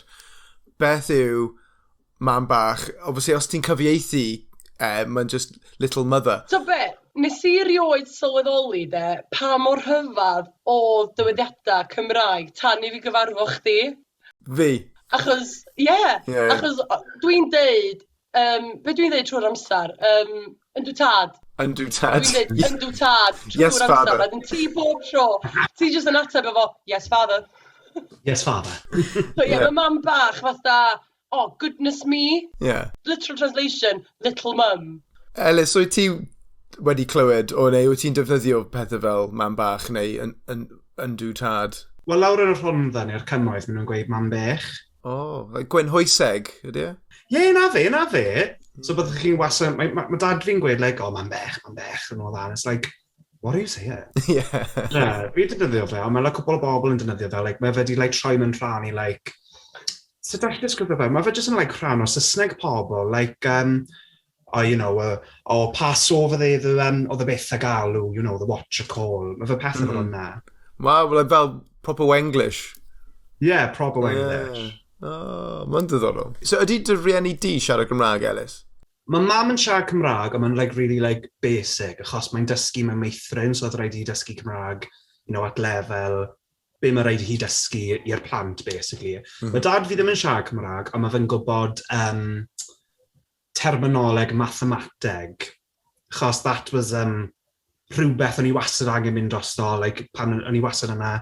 beth yw mam bach? Obviously, os ti'n cyfieithu, mae'n just little mother. So be, nes i rioed sylweddoli de, pa mor rhyfedd oedd dywediadau Cymraeg tan i fi gyfarfod chdi. Fi. Achos, ie, yeah, Ie, ie. achos dwi'n deud, be dwi'n deud trwy'r amser, "Yndw tad". Yndw tad. Dwi'n deud "Yndw tad" trwy'r Yes, amser. father. A wedyn ti bob tro, ti jyst yn ateb efo, "Yes, father." Yes, father. So ie, yeah, mae mam bach fatha, "Oh, goodness me." Literal translation, little mum. Ellis, wyt ti wedi clywed o neu wyt ti'n defnyddio pethau fel mam bach neu yn, yndw tad? Wel, lawr yn y Rhondda neu'r cymoedd, maen nhw'n gweud mam bech. Oh, like Gwenhwyseg, ydy e? Ie, yeah, na fe, na fe. So byddwch chi'n wastad. Mae dad fi'n gweud, like, "Oh, mam bech, mam bech," and all that. And it's like, "What are you saying?" Yeah, fi'n defnyddio fe, ond mae like, cwpl o bobl yn defnyddio fe. Like, mae fe di like, troi mewn rhan i, like. Sut allai disgrifio fe? Mae fe jyst yn like, rhan o Saesneg pobl. Like, oh, oh, pass over there, the beth a galw, the what you call. Mae fe pethau fel hwnna. Wow, well, fel proper Wenglish. Yeah, proper Wenglish. Yeah. Oh, mae'n diddorol. So ydy dy rieni di siarad Gymraeg, Ellis? Mae mam yn siarad Cymraeg, ond mae'n like, really like, basic, achos mae'n dysgu mewn meithrin, so oedd rhaid i hi dysgu Cymraeg, at lefel be mae rhaid i hi dysgu i'r plant, basically. Mae dad fi ddim yn siarad Cymraeg, ond mae fe'n gwybod terminoleg mathemateg, achos that was rhywbeth o'n i wastad angen mynd drosto, like, pan o'n i wastad yna,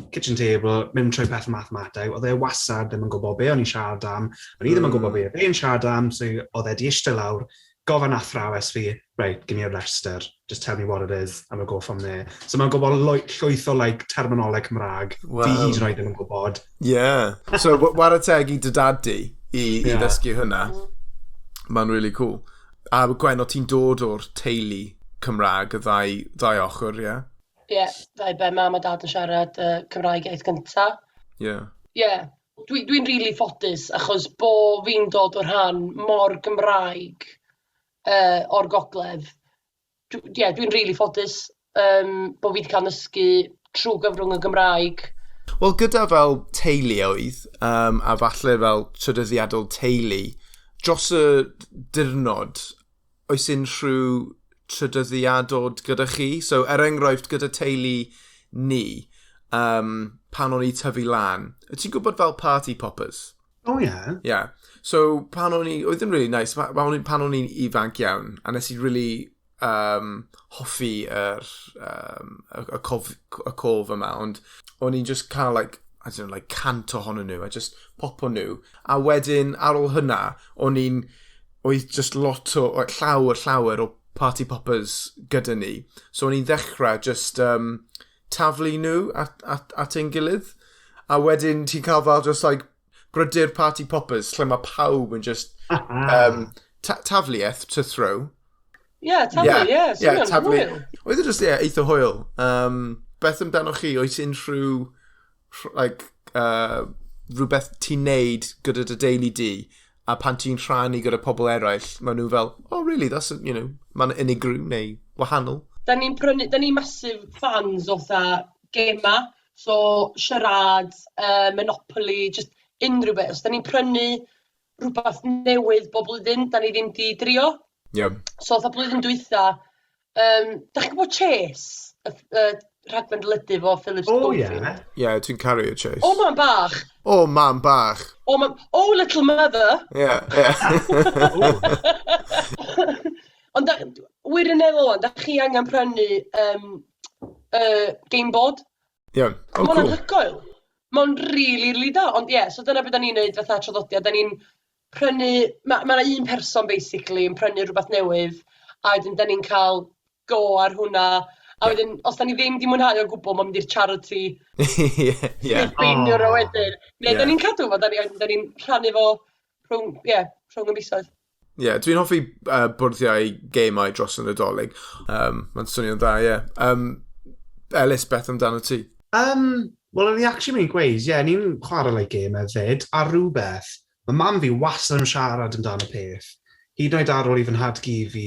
kitchen table, mynd trwy peth mathemateg, oedd e wastad ddim yn gwybod be o'n i'n siarad am, o'n i ddim yn gwybod be oedd e'n siarad am, so oedd e di eistedd lawr, gofyn athrawes fi, "Right, give me a rhestr, just tell me what it is, and we'll go from there." So mae'n gwybod llwyth o like, terminoleg Cymraeg, fi hyd yn oed ddim yn gwybod. Yeah. So, whare teg i dy dad di i ddysgu hwnna. Mae'n really cool. A Gwen, o ti'n dod o'r teulu Cymraeg, y ddau ochr, ie? Yeah? Ie, yeah, ddau ben mam a dad yn siarad Cymraeg iaith gynta. Ie, yeah. Dwi'n really ffodus achos bo fi'n dod o'r rhan mor Gymraeg o'r gogledd. Ie, yeah, dwi'n really ffodus bo fi wedi cael nysgu trwy gyfrwng y Gymraeg. Wel, gyda fel teuluoedd, a falle fel traddodiadol teulu, dros y diwrnod, oes unrhyw traddodiadod gyda chi? So, er enghraifft, gyda teulu ni, pan o'n i tyfu lan, wyt ti'n gwybod fel party poppers? Oh yeah. Yeah. So, pan o'n i, oedd yn really nice, pan o'n i'n ifanc iawn, a nes i really hoffi y cof yma, ond o'n i'n just cael, like, I don't know, like 100 ohonyn nhw, a just popo nhw. A wedyn, ar ôl hynna, oedd just lot o, like, llawer, llawer o party poppers gyda ni. So o'n i'n ddechrau just taflu nhw at ein gilydd. A wedyn ti'n cael fel just like brydydd party poppers lle mae pawb yn just tafliaeth, to throw. Ie, yeah, taflu, ie. Yeah, yeah, taflu. Hwyl. Oedd e just, yeah, eitha hwyl. Beth amdano chi? Oes unrhyw, like, rhywbeth ti'n neud gyda dy deulu di, a pan ti'n rhannu gyda pobl eraill, maen nhw fel, "Oh really, that's, mae'n unigryw neu wahanol"? Da ni'n prynu, da ni'n massive fans o fatha gema, so charades, Monopoly, just unrhyw beth. So da ni'n prynu rhywbeth newydd bob blwyddyn, da ni ddim di drio. So fatha blwyddyn dwytha, da chi'n gwybod Chase? Y rhaglen deledu fo Philip Oh Schofield? yeah. Yeah, dwi'n caru y Chase. O, mam bach. Oh, mam bach. O, mam. Oh, little mother. Yeah. Oh. Ond wirioneddol wan, da chi angen prynu game board. Yeah. Oh, Mae'n cool. anhygoel. Mae'n really, really da. Ond ie, yeah, so dyna beth da ni'n neud fatha traddodiad. Da ni'n prynu, mae ma 'na un person basically yn prynu rhywbeth newydd, a wedyn da ni'n cael go ar hwnna. A wedyn, os da ni ddim di mwynhau o gwbl, mae'n mynd i'r charity. Neu o wedyn. Neu da ni'n cadw fo, da ni'n rhannu fo rhwng, yeah, rhwng y misoedd. Ie, yeah, dwi'n hoffi bwrddiau gemau dros y Nadolig. Mae'n swnio'n dda, ie. Yeah. Ellis, beth amdano ti? Wel, o'n i actually mynd i gweud, ie, yeah, ni'n chwarae like, gemau fyd, a rhywbeth, mae mam fi wastad yn siarad amdano peth. Hyd yn oed ar ôl i fy nhad-cu fi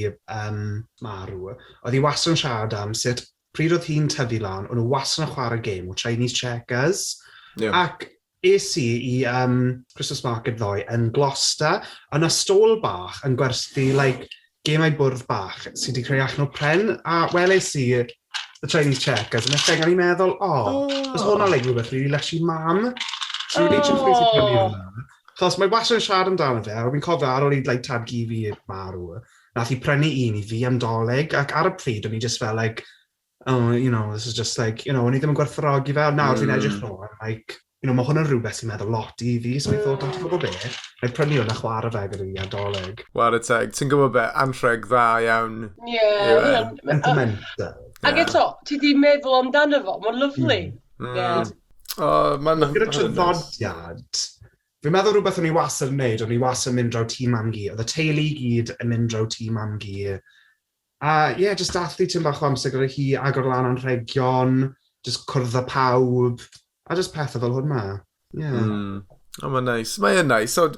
marw, oedd hi wastad yn siarad am sut pryd oedd hi'n tyfu lan, o'n nhw wastad yn chwarae game o Chinese Checkers. Yeah. Ac es i i Christmas Market ddoe yn Gloucester, yn y stôl bach yn gwerthu like, gemau bwrdd bach sydd wedi creu allan o pren, a weles i the Chinese Checkers, yn y thing, a ni'n meddwl, oh, oh. Oes hwnna like, rhywbeth really lush i mam. So really oh. I prynu hwnna. Chos mae wastad yn siarad amdano fe, a fi'n cofio ar ôl i like, tad-cu fi marw, nath i prynu un i fi am Dolig, ac ar y pryd o'n i just fel like, oh, this is just like, o'n i ddim yn gwerthfawrogi fe, nawr fi'n edrych nôl, I'm like, mae hwnna'n rhywbeth sy'n meddwl lot i fi, so I thought, oh, ti'n gwybod beth? Na'i prynu hwnna chwarae fe gyda fi ar Dolig. Whare teg. Ti'n gwybod be, anrheg dda iawn. Ie. Yeah, Sentimental. Ac eto, ti di meddwl amdano fo, mae'n lyfli. Yeah. Oh, mae'n Gyda traddodiad, fi'n meddwl rhywbeth o'n i wastad yn neud, o'n i wastad yn mynd draw tŷ mam-gu. Oedd y teulu i gyd yn mynd draw tŷ mam-gu. A ie, yeah, just dathlu tipyn bach o amser gyda hi, agor lan anrhegion, just cwrdd â pawb, a just pethau fel hwnna. Yeah. Oh, mae'n nice. Mae'n nice. So,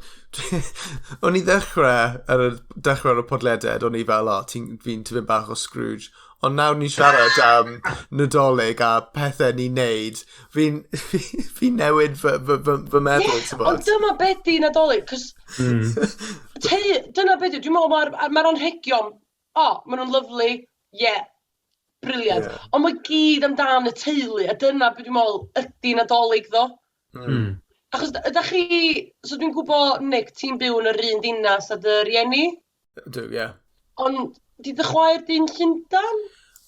o'n i ddechrau, ar y dechrau ar y podlediad, o'n i fel, o, fi'n tipyn bach o Scrooge. Ond nawr ni'n siarad am Nadolig a pethau ni'n neud, fi'n fi newid fy meddwl, yeah, ond dyma beth di Nadolig, cos dyna beth dwi'n meddwl mae'r ma anrhegion, o, oh, maen nhw'n lyfli, yeah, brilliant. Yeah. Ond mae gyd amdan y teulu, a dyna beth dwi'n meddwl ydy Nadolig ddo. Achos ydych chi, so dwi'n gwybod, Nick, ti'n byw yn yr un dinas a dy rieni? Dw, ie. Yeah. Ond di dy chwaer di'n Llundan?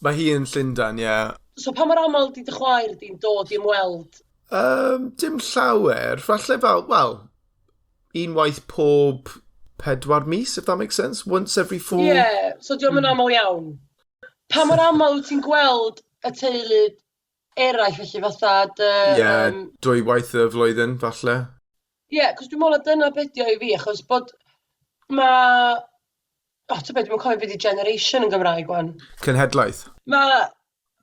Mae hi yn Llundan, ie. Yeah. So pa mor aml di dy chwaer di'n dod i ymweld? Dim llawer. Falle fel, wel, unwaith pob 4 mis, if that makes sense. Once every 4. Ie, yeah, so diolch yn aml iawn. Pa mor aml wyt ti'n gweld y teulu eraill felly fatha dy... Ie, yeah, 2 waith y flwyddyn, falle. Ie, yeah, cos dwi'n meddwl na dyna beth i fi, achos bod mae... O, ti'n beth, dwi'n cofio beth i generation yn Gymraeg, wan. Cenhedlaeth. Mae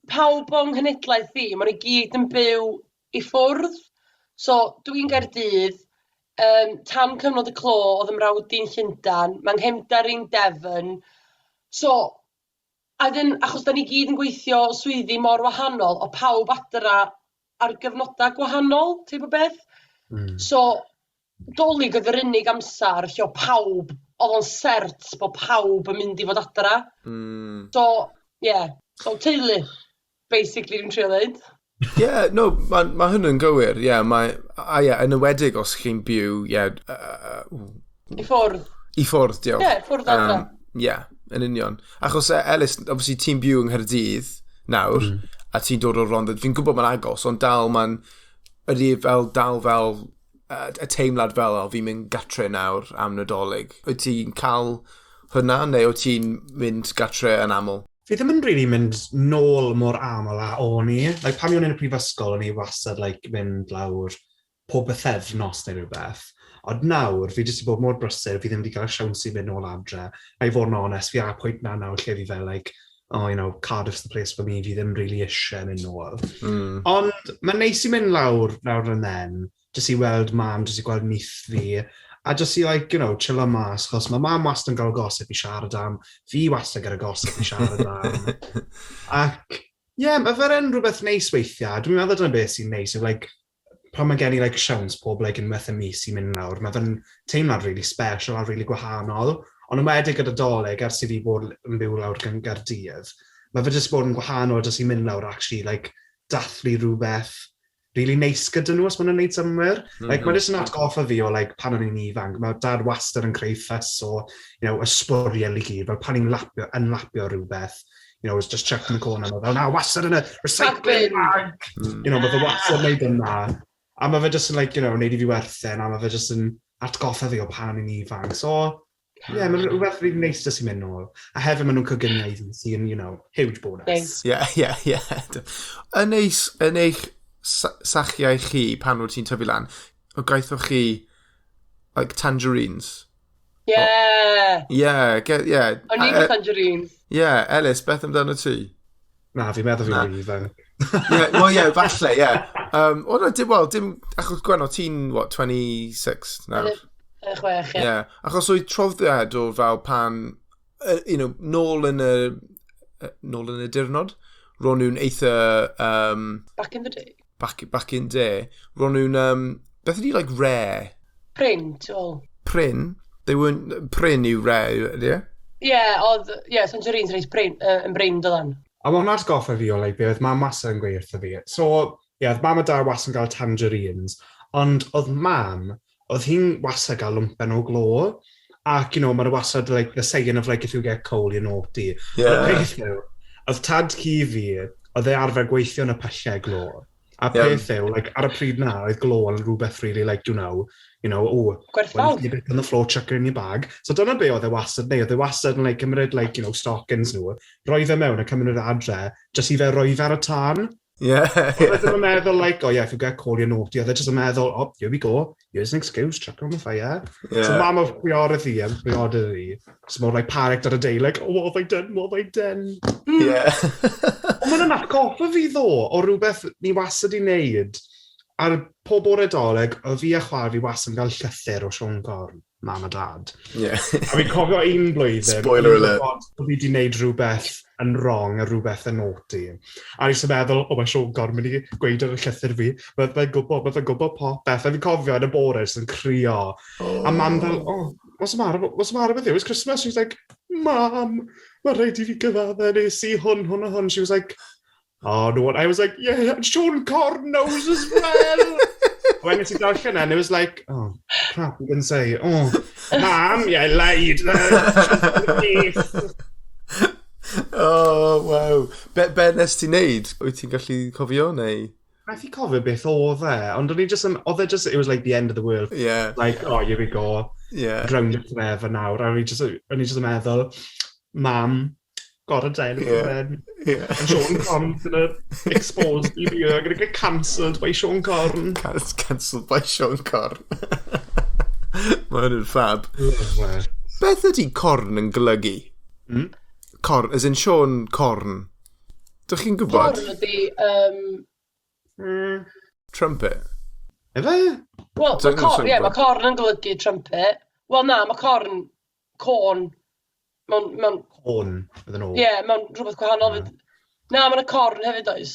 pawb o'n nghenhedlaeth fi, maen nhw gyd yn byw i ffwrdd. So, dwi'n Gaerdydd, tan cyfnod y clo, oedd 'y mrawd i'n Llundan, mae 'nghefndar i'n Devon. So, a wedyn, achos da ni gyd yn gweithio swyddi mor wahanol, o pawb adra ar gyfnodau gwahanol, teip o beth. So, Dolig oedd yr unig amser lle o pawb, oedd o'n cert bod pawb yn mynd i fod adra. So, yeah. So, teulu, basically, dwi'n trio dweud. Yeah, no, mae ma hwn yn gywir. Yeah, mae, a yeah, yn enwedig os chi'n byw, yeah, I ffwrdd. I ffwrdd, diolch. Ie, yeah, ffwrdd adra. Yeah, yn union. Achos Ellis, obviously, ti'n byw yng Nghaerdydd nawr, a ti'n dod o'r Rhondda. Fi'n gwybod mae'n agos, ond dal mae'n, ydy fel, dal fel, y teimlad fel, o, fi'n mynd gatre nawr am Nadolig. Wyt ti'n cael hwnna, neu wyt ti'n mynd gatre yn aml? Fi ddim yn really mynd nôl mor aml a o'n i. Like, pan o'n i'n y prifysgol, o'n i wastad like, mynd lawr pob bythefnos neu rhywbeth. Ond nawr, fi jyst 'di bod mor brysur, fi ddim wedi cael y siawns i fynd nôl adre. A i fod yn onest, fi ar y pwynt na nawr lle fi fel, like, oh, Cardiff's the place for me, fi ddim really eisiau mynd nôl. Ond mae'n neis i mynd lawr nawr and then, jyst i weld mam, jyst i gweld nith fi, a jyst i, like, chillo mas, chos mae mam wastad yn gael gossip i siarad am, fi wastad gyda gossip i siarad am. Ac, ie, yeah, mae fe'n rhywbeth neis weithiau. Dwi'n meddwl dyna beth sy'n neis, yw, like, pan mae gen i like, siawns pob like, unwaith y mis i mynd lawr, mae fe'n teimlad really special a really gwahanol. Ond enwedig gyda Dolig, ers i fi bod yn byw lawr gan Gaerdydd, mae fe jyst bod yn gwahanol jyst i mynd lawr actually, like, dathlu rhywbeth really neis gyda nhw, os maen nhw'n neud synnwyr. Like, mae jyst yn atgoffa fi o, like, pan o'n i'n ifanc, mae dad wastad yn creu fuss o, y sbwriel i gyd, fel pan i'n lapio, yn lapio rhywbeth, it's just chucked in the corner, mae fel, na, wastad yn y recycling bag! Mae fe wastad yn neud yna. A mae fe just yn, like, neud i fi werthin, a mae fe just yn atgoffa fi o pan i'n ifanc. So, yeah, mae'n rhywbeth really neis jyst i mynd nôl. A hefyd maen nhw'n coginio i fi, sy'n, huge bonus. Neis. Ie. Yn eich sachiau chi pan wyt ti'n tyfu lan, o gaethoch chi, like, tangerines? Yeah. Yeah. O'n i'n cael tangerines. Yeah, Ellis, beth amdano ti? Na, fi'n meddwl fi'n rhy ifanc. Yeah, well, yeah, falle, yeah. Well, no, dim, well, dim, achos Gwen, o ti'n, what, 26 nawr? 6, ie. Yeah, achos oedd traddodiad o fel pan, nôl yn y dirnod, ro'n nhw'n eitha, Back in the day. Back in day, ro'n nhw'n, beth ydi, like, rare? Prin, ti'n ôl. Prin? They weren't, prin yw rare, ydy e? Ie, oedd, ie, tangerines reit prin, yn brin, doeddan. A mae hwnna'n atgoffa fi o, like, be oedd mam wastad yn gweud wrtho fi. So, ie, yeah, oedd mam a dad wastad yn cael tangerines, ond oedd mam, oedd hi'n wastad gael lwmpen o glo. Ac, mae'n wastad, like, the saying of, like, "If you get coal, you're naughty." Ond y peth yw, oedd tad cu fi, oedd e arfer gweithio yn y pyllau glo. A peth yw, like, ar y pryd na, oedd glo yn rhywbeth really, like, oh, Gwerthfawr. when you bit on the floor, chuck it in your bag. So dyna be oedd e wastad neu, oedd e wastad yn, like, cymryd, like, stockings nhw, roi fe mewn a cymryd nhw adre, jyst i fe roi fe ar y tân. Oedd e ddim yn meddwl, like, "Oh yeah, if you get coal, you're naughty." Oedd e jyst yn meddwl, "Oh, here we go, here's an excuse, chuck it on the fire." So mam o priododd hi, am priododd hi. So more like panicked ar y day, like, "Oh, what have I done, what have I done?" Ond mae'n atgoffa fi ddo, o rhywbeth ni wastad i wneud. Ar pob bore Dolig, oedd fi a chwaer fi wastad yn cael llythyr o Siôn Corn, mam a dad. A fi'n cofio un blwyddyn Spoiler o'n i'n alert. gwybod bod fi wedi gwneud rhywbeth yn wrong a rhywbeth yn naughty. A nes i'n meddwl, "O, mae Siôn Corn mynd i gweud ar y llythyr fi, mae fe'n gwybod popeth." A fi'n cofio yn y bore, jyst yn crio. A mam fel, "Oh, what's the matter, what's the matter with you? It's Christmas." She's like, "Mam, mae rhaid i fi gyfadde, nes i hwn, hwn a hwn." She was like, "Oh, no." I was like, "Yeah, and Siôn Corn knows as well." When nes i darllen e, and it was like, "Oh, crap, you can say, oh, Mam, yeah, I lied." Oh, wow. Be nes ti wneud? Wyt ti'n gallu cofio, neu? Methu cofio beth oedd e, ond o'n i just, oedd e just, it was like the end of the world. Like, "Oh, here we go. Drowned it forever nawr." A o'n i just yn meddwl, "Mam, gotta tell you then. And Siôn Corn's gonna expose me here. I'm gonna get cancelled by Siôn Corn." Cancelled by Siôn Corn. Mae hwn yn fab. Love it. Beth ydy corn yn golygu? Hmm? Corn, as in Siôn Corn. Dych chi'n gwybod? Corn ydi, Trumpet. Efe? Wel, Dwi'n mae corn, gwybod. ie, mae corn yn golygu trumpet. Wel na, mae corn, corn, mewn, Corn, with an O. ie, yeah, mewn rhywbeth gwahanol. Mm. Na, mae'n y corn hefyd oes.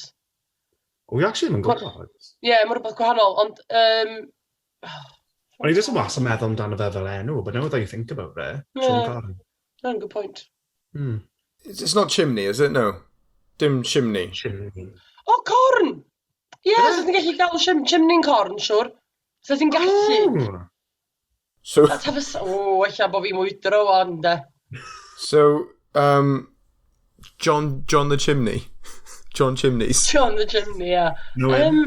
O, fi actually ddim yn gwybod. Ie, yeah, mae'n rhywbeth gwahanol, ond O'n i jyst yn wastad yn meddwl amdano fe fel enw, but now that you think about it, Siôn Corn. That's a good point. It's not chimney, is it? No. Dim chimney. Chimney. O, corn! Ie, yeah, so ti'n gallu gael chimney'n corn, siwr. So ti'n gallu. Oh. So, Let's have a O, ella bo fi mwydro wan, de. So John the Chimney. John Chimneys. John the Chimney, ie. No him.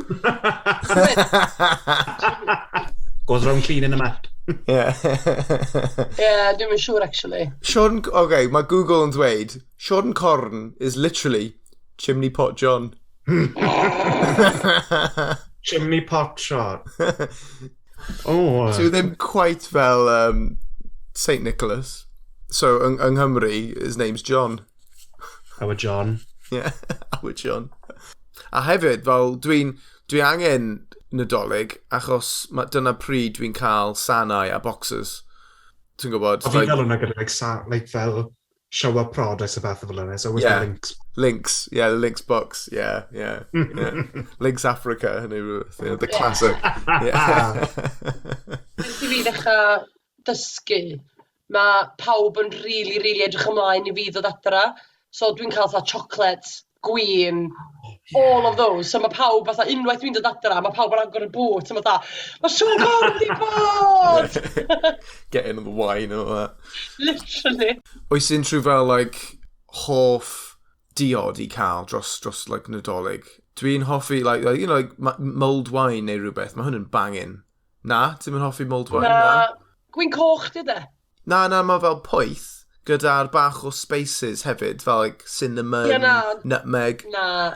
Goes round cleaning them up. Yeah. Ie, dwi'm yn siŵr, actually. Siôn, okay, mae Google yn dweud, Siôn Corn is literally Chimney Pot John. Chimney pot shot. Oh. So ddim quite fel Saint Nicholas. So, yng Nghymru, his name's John. Our John. Yeah, our John. A hefyd, fel, dwi angen Nadolig, achos dyna pryd dwi'n cael sanau a boxers. Ti'n gwybod? A fi fel hwnna gyda like, like fel shower products a beth fel yna. So always the Lynx. Lynx, yeah, the Lynx box, yeah. Lynx Africa, neu rhywbeth, the classic. Yeah. Ers i fi ddechrau dysgu, mae pawb yn really, really edrych ymlaen i fi ddod adra. So dwi'n cael fatha chocolate, gwin, all of those. So mae pawb fatha, unwaith dwi'n dod adra, mae pawb yn agor y boot, a mae fatha, "Mae Siôn Corn di bod!" Get in on the wine and all that. Literally. Oes unrhyw fel, like, hoff diod i cael dros like, Nadolig? Dwi'n hoffi, like, mulled wine neu rhywbeth. Mae hwn yn bangin. Na, ti'n mynd hoffi mulled wine? Na. Gwin coch, di de? Na, mae fel poeth gyda'r bach o spices hefyd, fel like cinnamon, Ie, na. Nutmeg. Na.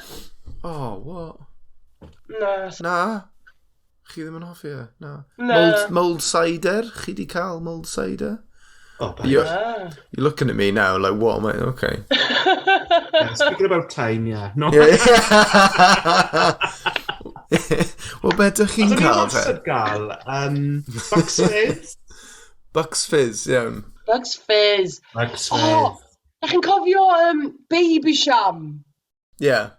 Oh, what? Na. Na? Chi ddim yn hoffi e? Na. Na. Mulled cider? Chi di cael mulled cider? Oh, but Na. You're looking at me now like, what am I? Okay. Yeah, speaking about time, yeah. No. Yeah. Wel, be ydych chi'n O'n i cael te? wastad gael, Bucks Fizz. Bucks Fizz, iawn. Bucks Fizz. Bucks Fizz. Oh, da chi'n cofio Babycham? Yeah.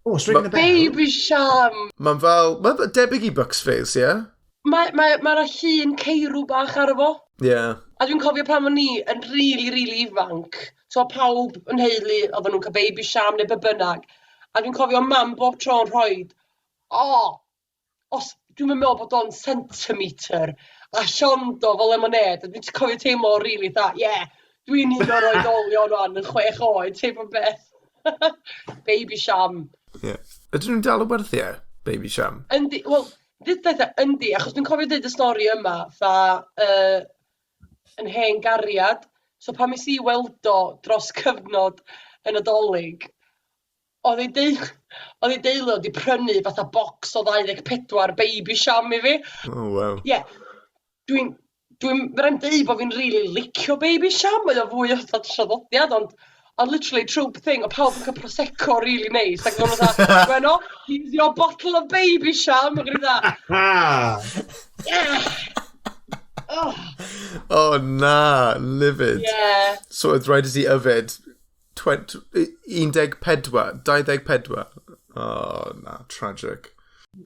Oh, it's ringing a bell. Babycham. Mae'n fel... Mae'n debyg i Bucks Fizz, yeah? Mae'r ma llun ceirw bach ar fo. Yeah. A dwi'n cofio pan o'n i yn really, really ifanc. So pawb yn heulu, oedden nhw'n cael Babycham neu be bynnag. A dwi'n cofio mam bob tro yn rhoi, o, os dwi'n meddwl bod o'n centimetr, a llond o fel lemonade. A dwi'n cofio teimlo really dda, yeah, dwi'n un o'r oedolion rwan yn 6 oed, teip o beth. Babycham. Yeah. Ydyn nhw'n dal y werthu e, Babycham? Yndi, wel, dyd eitha, yndi, achos dwi'n cofio dweud y stori yma, fa, yn hen gariad. So pan mis i weld o dros cyfnod y Nadolig, oedd ei deulu wedi prynu fatha bocs o 24 Babycham i fi. Oh, wow. Ie, yeah, ma' raid deud bod fi'n really licio Babycham, mae o fwy o fatha traddodiad, ond literally true thing, o pawb yn cael Prosecco really nice, ac o'n fatha, "Gwenno, here's your bottle of Babycham," ac o'n i fatha, Ah! "Yeah!" Oh, Oh, na, livid. Yeah. So oedd rhaid i ti yfed 20, 14, 24. Oh, na, tragic.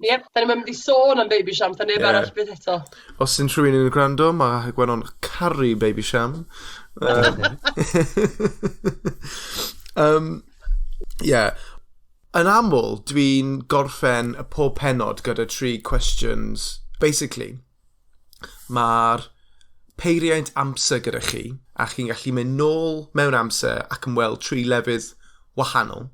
Yep, da ni'n mynd i sôn am Babycham, da neb arall byth eto. Os sy'n rhywun yn gwrando, mae Gwenno'n caru Babycham. Yeah. Yn aml, dwi'n gorffen y pob penod gyda tri questions. Basically, mae'r peiriant amser gyda chi, a chi'n gallu mynd nôl mewn amser ac yn weld tri lefydd wahanol.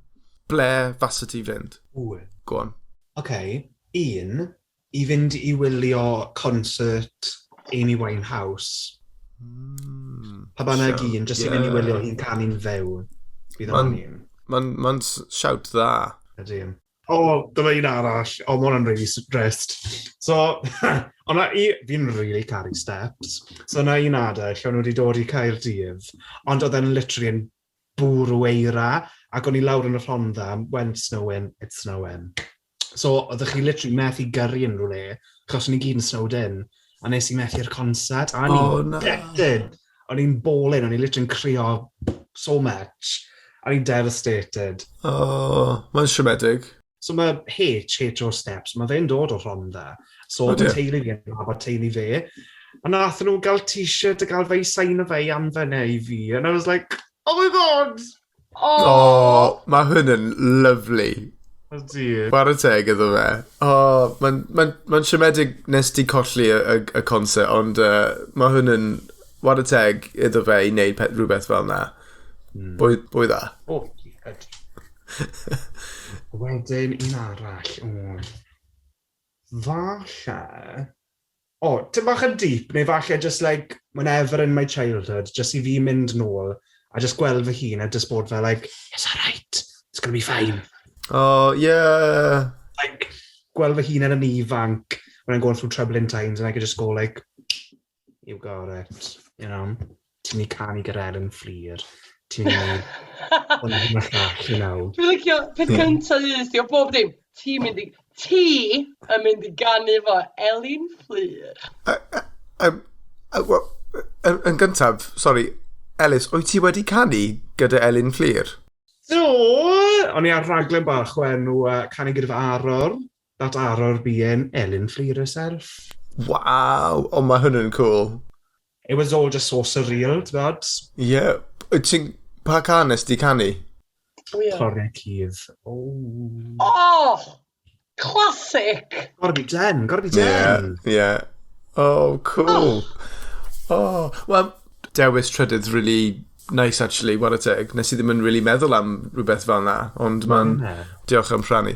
Ble fasa ti fynd? Ooh. Go on. Okay. Un, i fynd i wylio concert Amy Winehouse. Pa bynnag un, jyst i fynd i wylio hi'n canu'n fyw. Bydd o'n un. Mae'n ma shout dda. Ydy. O, dyma un arall. O, ma hwnna'n really drist. So, o'na i, fi'n really caru Steps. So, o'na un adeg lle o'n nhw wedi dod i Caerdydd, ond oedd e'n literally yn bwrw eira, ac o'n i lawr yn y Rhondda, when it's snowing, it's snowing. So, oeddech chi literally methu gyrru yn rhywle, achos o'n i gyd yn snowed in, a nes i methu'r concert, a o'n Oh, i'n na. gutted. O'n i'n bawling, o'n i'n literally yn crio so much. O'n i'n devastated. Oh, mae'n siomedig. So mae H, H o Steps, mae fe'n dod o Rhondda. So O, mae dear. teulu fi yn nabod teulu fe. A nath nhw gael t-shirt a gael fe i sign fe i anfen e i fi. And I was like, "Oh my God!" Oh, Oh, mae hwn yn lovely. Ydy. Chwarae teg iddo fe. Oh, mae'n ma siomedig nes ti colli y concert, ond mae hwn yn chwarae teg iddo fe i wneud rhywbeth fel na. Bwy dda. Oh, good. Wedyn un arall. O. Falle... O, tim bach yn deep, neu falle just like, whenever in my childhood, just i fi mynd nôl, a just gweld fy hun, a just bod fel like, "It's alright, it's gonna be fine." Oh, yeah. Like, gweld fy hun yn ifanc, when I'm going through troubling times, and I could just go like, "You got it." Ti'n mynd i canu gyda Elin Fflur. Ti'n mynd i hwn hyn a llall. Dwi'n licio peth cyntaf ddys ti o bob dim. Ti yn mynd i ganu fo Elin Fflur. Well, yn gyntaf, sorry, Ellis, wyt ti wedi canu gyda Elin Fflur? Do! O'n i ar raglen bach o enw Canu gyda fy arwr. That arwr being Elin Fflur herself. Wow, oh, mae hwn yn cool. It was all just so surreal, ti'n bod? Yeah. Wyt ti'n... Pa can nes di canu? O, ie. Cloriau Cudd. Oh. Oh, classic! Gotta be done, gotta be Yeah, done. yeah. Oh, cool. Oh, well, dewis trydydd really nice, actually, chwarae teg. Nes i ddim yn really meddwl am rhywbeth fel na, ond mae'n. Ie. Diolch am rhannu.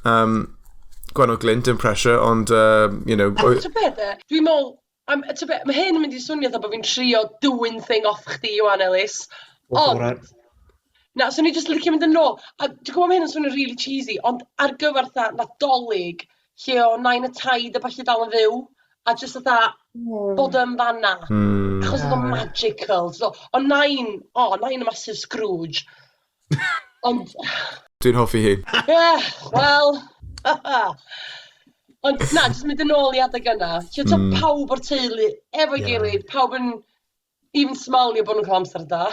Gwenno Glyn, dim pressure, ond, you know. Ti'n beth e? Dwi'n meddwl, ti'n beth, mae hyn yn mynd i swnio fatha bod fi'n trio doing thing off chdi, Iwan Ellis. Go for Ond, it. Na, so ni jyst licio mynd yn ôl. A dwi'n gwybod mae hyn yn swnio really cheesy, ond ar gyfer fatha Nadolig, lle o nain a taid a ballu dal yn fyw, a jyst fatha bod yn fanna. Achos oedd o'n magical. So, o nain, o, nain y massive Scrooge. Ond, Dwi'n hoffi hi. Yeah, wel, ond na, jyst mynd yn ôl i adeg yna. Lle pawb o'r teulu, efo'i gilydd, pawb yn even smalio bod nhw'n cael amser da.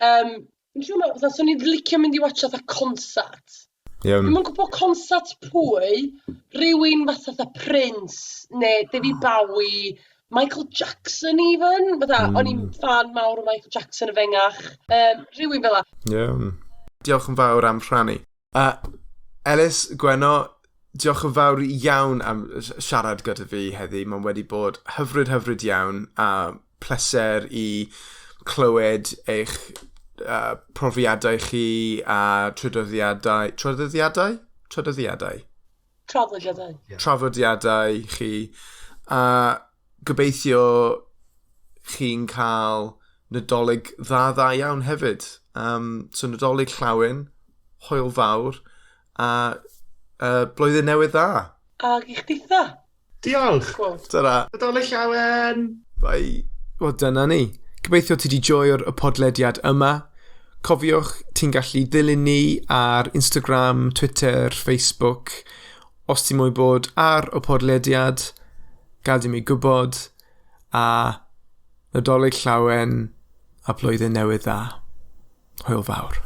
Dwi'n siŵr, fatha, swn i'n licio mynd i watcha fatha concert. Dwi'm yn gwybod concert pwy, rhywun fatha Prince, neu David Bowie, Michael Jackson even. Fatha, o'n i'n fan mawr o Michael Jackson y fengach. Rhywun fel 'a. Iawn. Diolch yn fawr am rhannu. Ellis, Gwenno, diolch yn fawr iawn am siarad gyda fi heddi. Mae'n wedi bod hyfryd, hyfryd iawn a pleser i clywed eich profiadau chi a traddodiadau. Traddodiadau? Traddodiadau. Traddodiadau. Yeah. Traddodiadau chi. A gobeithio chi'n cael Nadolig dda dda iawn hefyd. So Nadolig llawen, hwyl fawr, a blwyddyn newydd dda. Ac i chditha. Diolch. Quote. Dyna. Nadolig llawen. Bye. Wel, dyna ni. Gobeithio ti di joio'r y podlediad yma. Cofiwch, ti'n gallu dilyn ni ar Instagram, Twitter, Facebook. Os ti'n moyn bod ar y podlediad, gad i mi gwybod. A Nadolig llawen a blwyddyn newydd dda. Hwyl fawr.